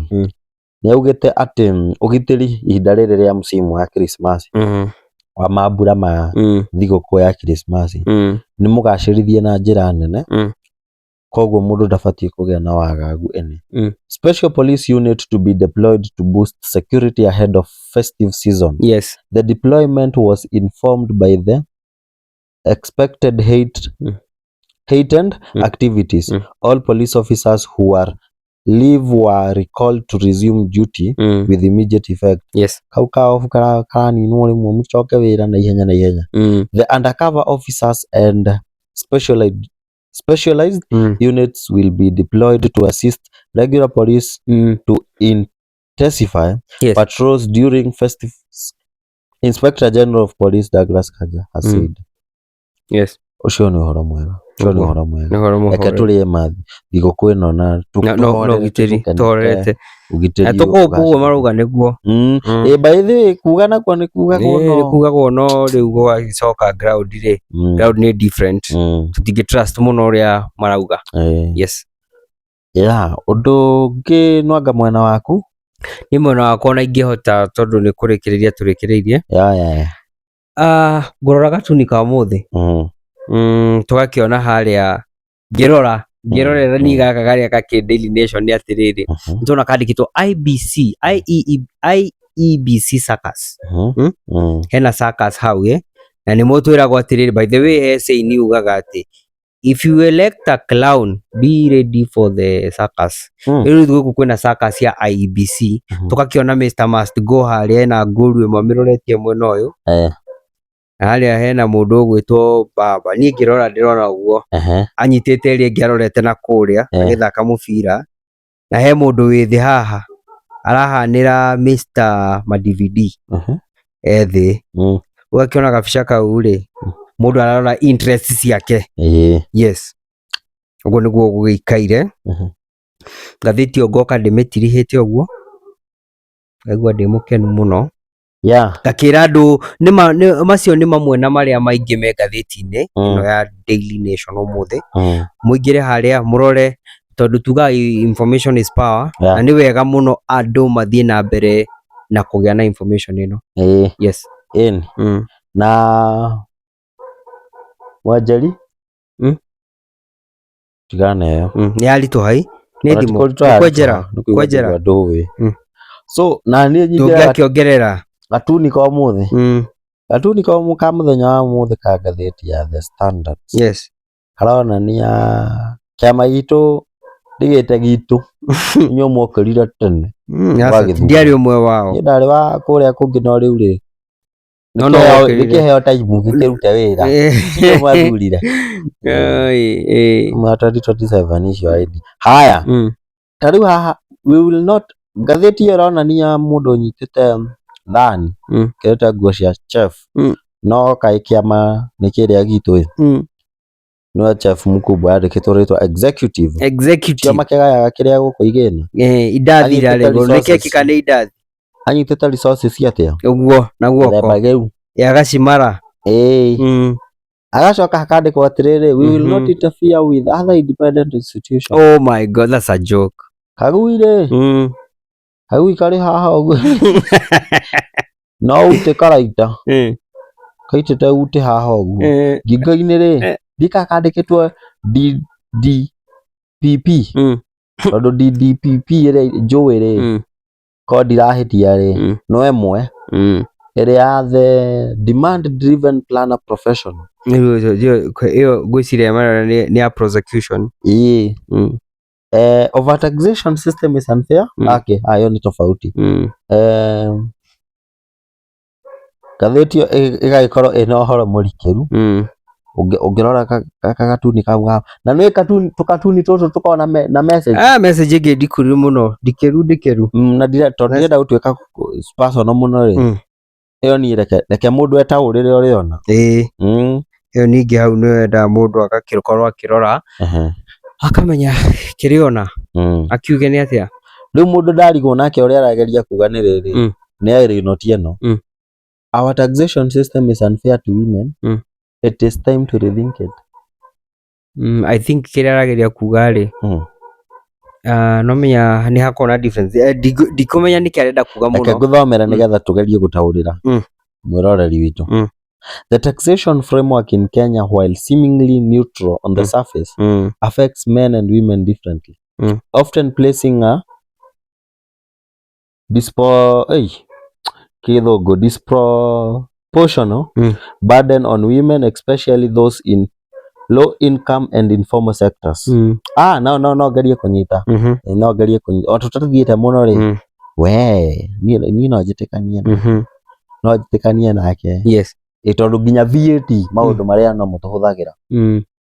Nĩ augĩte atĩ ũgitĩri ihinda rĩrĩ rĩa msimu wa Christmas wa mambura ma thigũkũ ya Christmas nĩ mũgacĩrithie na njĩra nene. Koguo mũndũ ndabatiĩ kũgĩa na wagagu ene. Special police unit to be deployed to boost security ahead of festive season. Yes. The deployment was informed by the expected heightened activities. All police officers who are leave were recalled to resume duty with immediate effect. Yes. Kau ka off karaninwo rĩmwe mũcoke wĩra na ihenya na ihenya. The undercover officers and specialized units will be deployed to assist regular police to intensify patrols during festive. Inspector General of Police Douglas Kanja has said. Yes. Ũcio nĩ ũhoro mwega. Ũcio nĩ Nĩguo. ũhoro mwega. Nĩ ũhoro Reke mũhorere. tũrĩe ma thigũkũ ĩno na No, no, no tũhorere, ũgitĩri, tũkenete. tũhorerete. Ũgitĩri Na tũkũũ ũgacĩre. ũguo marauga nĩguo. Ĩ, by the way, kuga nakuo nĩ kugagwo Ĩ, no. nĩ kugagwo no rĩu gwagĩcoka ground rĩ, ground nĩ different. Tũtingĩ trust mũno ũrĩa marauga. Yes. Yeah, ũndũ ũngĩ nwanga mwena waku? Niĩ mwena wakwa ona ingĩhota tondũ nĩ kũrĩkĩrĩria tũrĩkĩrĩirie. Yeah. Ngũrora gatuni ka ũmũthĩ. Tũgakĩona harĩa ngĩrora ngĩrorera ni gaka karĩa gakĩ Daily Nation nĩ atĩrĩrĩ, nĩtũrona kandĩkĩtwo IBC, IEE, IEBC circus. Hena circus hau ĩ, na nĩmo twĩragwo atĩrĩrĩ, by the way he saying yugaga atĩ if you elect a clown be ready for the circus. Rĩu gũkũ kwĩna circus ya IEBC, tũgakĩona Mr Must Go harĩa ena ngũru ĩmwe amĩroretie mwena ũyũ. Na harĩa hena mũndũ ũgwĩtwo baba, niĩ ngĩrora ndĩrona ũguo anyitĩte ĩrĩa ĩngĩ arorete na kũrĩa agĩthaka mũbira, na he mũndũ wĩ thĩ haha arahanĩra Mr ma-DVD e thĩ. Ũgakĩona gabica kau rĩ, mũndũ ararora interest ciake. Yes, ũguo nĩguo gũgĩikaire. Ngathĩti ĩyo ngoka ndĩmĩtirihĩte ũguo, ngaigua ndĩ mũkenu mũno. Ngakĩra andũ macio nĩ mamwe na marĩa maingĩ me ngathĩti-inĩ ĩno ya Daily Nation ũmũthĩ. Mũingĩre harĩa mũrore, tondũ tugaga information is power, na nĩ wega mũno andũ mathiĩ na mbere na kũgĩa na information ĩno. Yes. Ĩni. Na Wanjeri? Tigana na ĩyo. Nĩ yaritũha ĩ? Nĩ Ona ti thimũ. kũritũha Nĩ kwenjera. yaritũha, nĩ kũigua Kwenjera. njigua ndũĩ. So, na niĩ nyingĩraga Tũngĩakĩongerera. gatuni ka ũmũthĩ. Gatuni ka ka mũthenya wa ũmũthĩ ka ngathĩti ya The Standard. Yes. Karonania kĩama gitũ Ndigĩte gitũ inyuĩ mwokĩrire tene. Aca, ndiarĩ ũmwe wao. Niĩ ndarĩ wa kũrĩa kũngĩ no rĩu rĩ, No no wokĩrire. nĩkĩheo time gĩkĩrute wĩra. Inyuĩ mwathurire. Oi, eh. Mwa 2027 icio ID. Haya, ta rĩu haha we will not, ngathĩti ĩyo ĩronania mũndũ ũnyitĩte thani, kĩrĩte nguo cia chef. No kaĩ kĩama nĩ kĩrĩa gitũ ĩ. Nĩwe chef mkubwa yandĩkĩtwo rĩtwa executive. Executive. Kĩama kĩgayaga kĩrĩa gũkũ igĩna. Eh, indathi Anyitĩte rarĩ resources. nĩkĩekĩka nĩ indathi. Anyitĩte resources atĩa? Ũguo na guoko. Gĩthemba kĩu. Ya gacimara. Ĩĩ. Agacoka hakandĩkwo atĩrĩrĩ, we will not interfere with other independent institutions. Oh my God, that's a joke. Kagui rĩ, kagui karĩ haha ũguo. No utĩ karaita. Kaitĩte utĩ haha ũguo. Ngingo-inĩ rĩ, ndika kandĩkĩtwo DDPP. Tondũ DDPP ĩrĩa njũĩ rĩ, korwo ndirahĩtia rĩ, no ĩmwe ĩrĩa ya the demand driven planner profession. Ĩyo ngwĩciria marona nĩ ya prosecution. Ĩĩ. Overtaxation system is unfair. Okay, ĩyo nĩ tofauti. Ngathĩti ĩyo ĩgagĩkorwo ĩna ũhoro mũrikĩru. Ũngĩrora gaka gatuni kau haha. Na nĩ katuni, tũkatuni tũtũ tũkoragwo na message. Ah, message ĩngĩ ndikĩru mũno, ndikĩru ndikĩru. Na tondũ ndirenda gũtuĩka personal mũno rĩ. Ĩyo niĩ reke mũndũ etaũrĩre ũrĩa ona. Ĩĩ. Ĩyo ningĩ hau nĩ wendaga mũndũ agakĩkorwo akĩrora, akamenya kĩrĩa ona, akiuge nĩ atĩa. Rĩu mũndũ ndarigwo nake ũrĩa arageria kuga nĩ rĩrĩ, nĩ ĩrĩ noti ĩno. Our taxation system is unfair to women. It is time to rethink it. I think kĩrĩa arageria kuga rĩ, no menya nĩ hakoragwo na difference. Ndikũmenya nĩkĩ arenda kuga Reke mũno. ngũthomere nĩgetha tũgerie gũtaũrĩra mwĩroreri witũ. The taxation framework in Kenya, while seemingly neutral on the surface, affects men and women differently, often placing a kĩthũngũ disproportional burden on women, especially those in low income and informal sectors. Ah, no no no ngerie kũnyita. No ngerie kũnyita. O tũtathiĩte mũno rĩ, we niĩ no njĩtĩkanie no njĩtĩkanie nake. Ĩ tondũ nginya VAT maũndũ marĩa no mũtũhũthagĩra.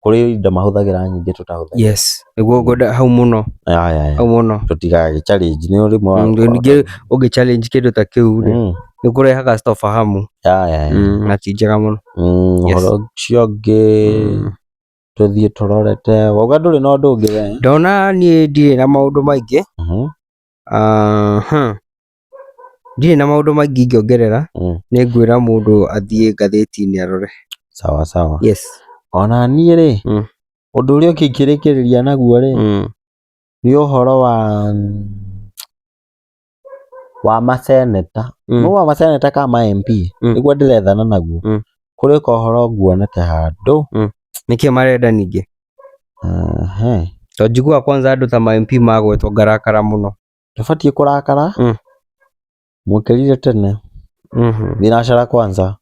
Kũrĩ indo mahũthagĩra nyingĩ tũtahũthagĩra. Yes. Nĩguo ngwenda hau mũno. Aya, aya. Hau mũno. Tũtigagĩ challenge nĩ ũrĩmwe wa Ningĩ ũngĩ challenge kĩndũ ta kĩu rĩ, nĩ kũrehaga sitofahamu. Aya, aya. Na ti njega mũno. Ũhoro ũcio ũngĩ tũthiĩ tũrorete wauga ndũrĩ na ũndũ ũngĩ we. Ndona niĩ ndirĩ na maũndũ maingĩ. Ndirĩ na maũndũ maingĩ ingĩongerera. Nĩ ngwĩra mũndũ athiĩ ngathĩti-inĩ arore. Sawa sawa. Yes. Ona niĩ rĩ, ũndũ ũrĩa ũngĩ ingĩrĩkĩrĩria naguo rĩ, nĩ ũhoro wa maseneta. Nĩ wa maseneta kana ma MP, nĩguo ndĩrethana naguo. Kũrĩ kohoro nguonete handũ. Nĩkĩ marenda ningĩ? Tondũ njiguaga kwanza andũ ta ma MP magwetwo ngarakara mũno. Ndũbatiĩ kũrakara. Mũkĩrire tene. Thinacara kwanza.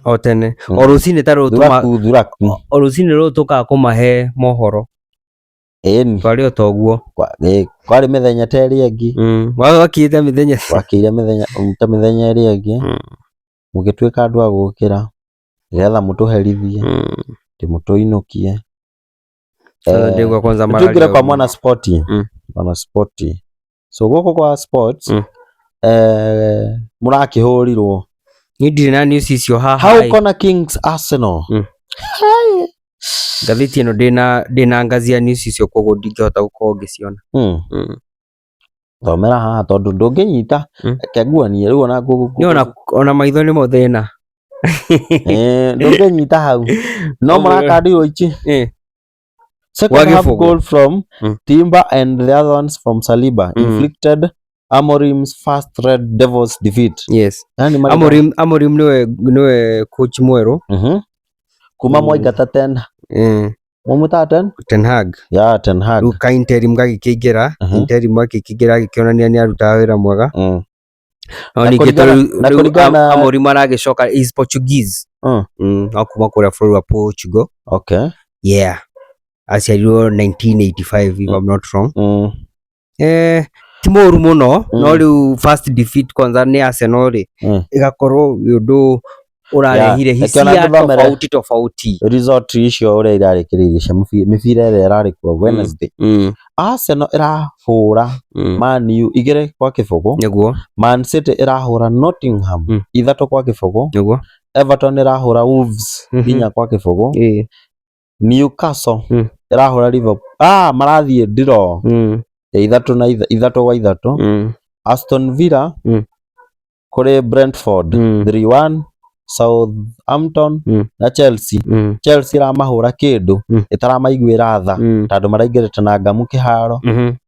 O tene. O rũcinĩ ta rũrũ Thuraku thuraku. O rũcinĩ rũrũ tũkaga kũmahe mohoro. Ĩni. Twarĩ o ta ũguo. Kwarĩ mĩthenya ta ĩrĩa ĩngĩ. Gwakĩte mĩthenya. Gwakĩire mĩthenya ta mĩthenya ĩrĩa ĩngĩ. Mũgĩtuĩka andũ a gũkĩra nĩgetha mũtũherithie, mũtũinũkie. Ndĩgua kwanza Tũingĩre kwa mwana sport. Mwana sport. So gũkũ kwa sports mũrakĩhũrirwo. Niĩ ndirĩ na news icio haha. How Kona Kings Arsenal. Ngathĩti ĩno ndĩna ngazi ya news icio koguo ndingĩhota gũkorwo ngĩciona. Thomera haha tondũ ndũngĩnyita. Reke nguonie rĩu ona Niĩ ona maitho nĩmo thĩna. Ndũngĩnyita hau. No mũrakandirwo ici. Second half goal from Timber and the other ones from Saliba inflicted Amorim's first Red Devils defeat. Yes. Amorim niwe coach mwerũ. Kuma mwaingata Ten. Mwamwĩtaga Ten? Ten Hag. Yeah, Ten Hag. Rĩu ka interim gagĩkĩingĩra, interim agĩkĩingĩra agĩkĩonania nĩ arutaga wĩra mwega. No ningĩ tondũ Amorim aragĩcoka is Portuguese. No kuma kũrĩa bũrũri wa Portugal. Okay. Yeah. Aciarirwo 1985 if I'm not wrong. Ti mũru mũno, no rĩu first defeat kwanza nĩ Arsenal rĩ, ĩgakorwo wĩ ũndũ ũrarehire Yeah, reke ona hisia ngũthomere. tofauti tofauti. Result icio ũrĩa irarĩkĩrĩirie cia mĩbira ĩrĩa ĩrarĩ kuo Wednesday. Arsenal ĩrahũra Man U 2-0. Man City ĩrahũra Nottingham 3-0. Everton ĩrahũra Wolves 4-0. Newcastle ĩrahũra Liverpool. Marathiĩ draw ya ithatũ na 3-3. Aston Villa kũrĩ Brentford 3-1. Southampton na Chelsea. Chelsea ĩramahũra kĩndũ ĩtaramaiguĩra tha tondũ maraingĩrĩte na ngamu kĩharo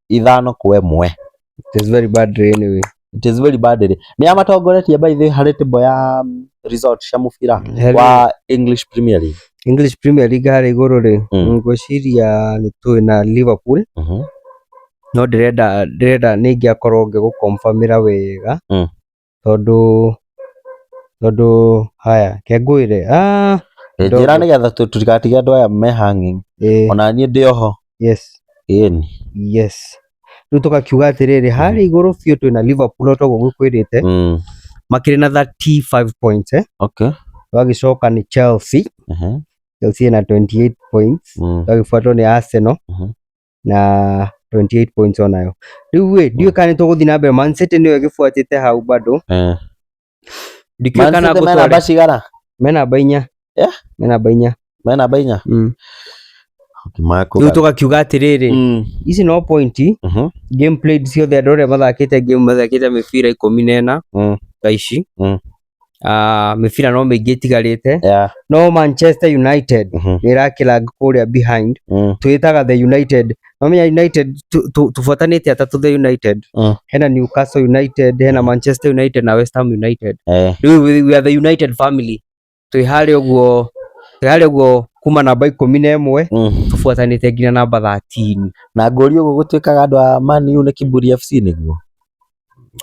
5-1. It is very bad anyway. It is very bad. Nĩ amatongoretie by the way harĩ table ya result cia mũbira wa English Premier League. English Premier League harĩa igũrũ rĩ, ngwĩciria nĩ tũĩ na Liverpool, no ndĩrenda nĩ ingĩakorwo ngĩgũconfirmĩra wega, tondũ haya ke ngwĩre, Njĩra nĩgetha tũtigatige andũ aya me hanging. Ona niĩ ndĩ oho. Yes. Ĩni. Yes. Rĩu tũgakiuga atĩrĩrĩ, harĩa igũrũ biũ twĩna Liverpool o toguo ngũkwĩrĩte, makĩrĩ na 35 points, eh? Okay. Twagĩcoka nĩ Chelsea. Chelsea ĩna 28 points. Twagĩbuatwo nĩ Arsenal na 28 points onayo. Rĩu ĩ, ndiũĩ kana nĩ tũgũthiĩ na mbere, Man City nĩyo ĩgĩbuatĩte hau bado. Ndikĩũĩ Man kana City mena namba cigana? Me namba 4. Me namba 4. Me namba 4? Rĩu tũgakiuga atĩrĩrĩ, ici no point, game played ciothe andũ arĩa mathakĩte game mathakĩte mĩbira 14 thaa ici. Mĩbira no mĩingĩ ĩtigarĩte. No Manchester United nĩ ĩrakĩlag kũrĩa behind. Twĩtaga the United. Mamenya United tũbuatanĩte atatũ the United. Hena Newcastle United, hena Manchester United na West Ham United. Rĩu we are the United family. Twĩ harĩa ũguo, twĩ harĩa ũguo kuma namba 11 tũbuatanĩte nginya namba 13. Na ngũria ũguo gũtuĩkaga andũ a Man U nĩ Kiburi FC nĩguo?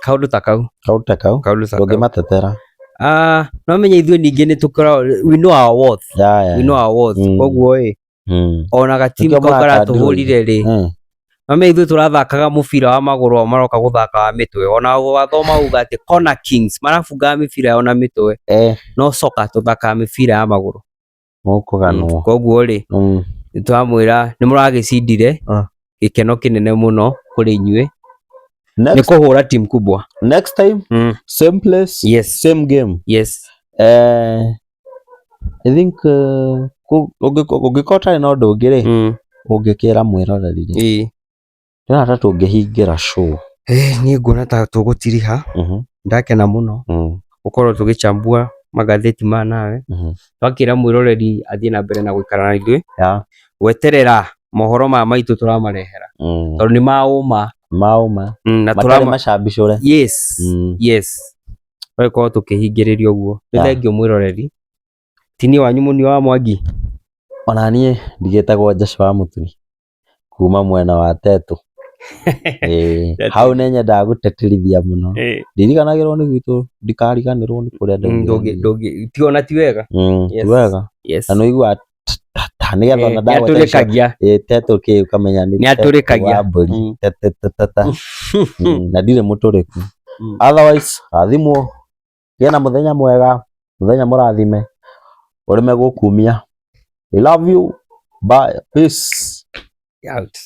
Kaũndũ ta kau. Kaũndũ ta kau. Kaũndũ ta kau. Ndũngĩmatetera. No menye ithuĩ ningĩ nĩ tũkoragwo, we know our worth. We know our worth. Koguo ĩ, ona gatimu Nĩkĩo kau mũrakandĩrwo karatũhũrire rĩ, no menye ithuĩ tũrathakaga mũbira wa magũrũ o maroka gũthaka wa mĩtwe. Ona wathoma uga atĩ Corner Kings marabungaga mĩbira yao na mĩtwe. No soka tũthakaga mĩbira ya magũrũ. Mũkũganwo. Koguo rĩ, nĩ tũramwĩra nĩ mũragĩcindire, gĩkeno kĩnene mũno kũrĩ inyuĩ. Nĩ kũhũra timu kubwa. Next time, same place, same game. Yes. I think ũngĩkorwo ũtarĩ na ũndũ ũngĩ rĩ, ũngĩkĩra mwĩroreri rĩ, ndĩrona ta tũngĩhingĩra show. Niĩ nguona ta tũgũtiriha. Ndakena mũno gũkorwo tũgĩchambua magathĩti maya nawe. Twakĩra mwĩroreri athiĩ na mbere na gũikara na ithuĩ. Gweterera mohoro maya maitũ tũramarehera. Tondũ nĩ ma ũma. Ma ũma. Na Matarĩ macambicũre. Yes. Yes. Tũgagĩkorwo tũkĩhingĩrĩria ũguo. Nĩ thengiũ mwĩroreri. Ti niĩ wanyu Mũnio wa Mwangi. Ona niĩ ndigĩtagwo Joshua wa Mũturi kuma mwena wa Tetu. Hau nĩ nyendaga gũteterithia mũno. Ndiriganagĩrwo nĩ gwitũ, ndikariganĩrwo nĩ kũrĩa ndaumire. Ti ona ti wega. Ti wega. Na nĩ ũiguaga ta nĩgetha ona ndagweta icio, Nĩatũrĩkagia. Tetu kĩ ũkamenya nĩ Nĩatũrĩkagia. Tetu wa mbũri. Te. Na ndirĩ mũtũrĩku. Otherwise, rathimwo, gĩa na mũthenya mwega, mũthenya mũrathime, ũrĩme gũkumia. We love you. Bye. Peace. Out.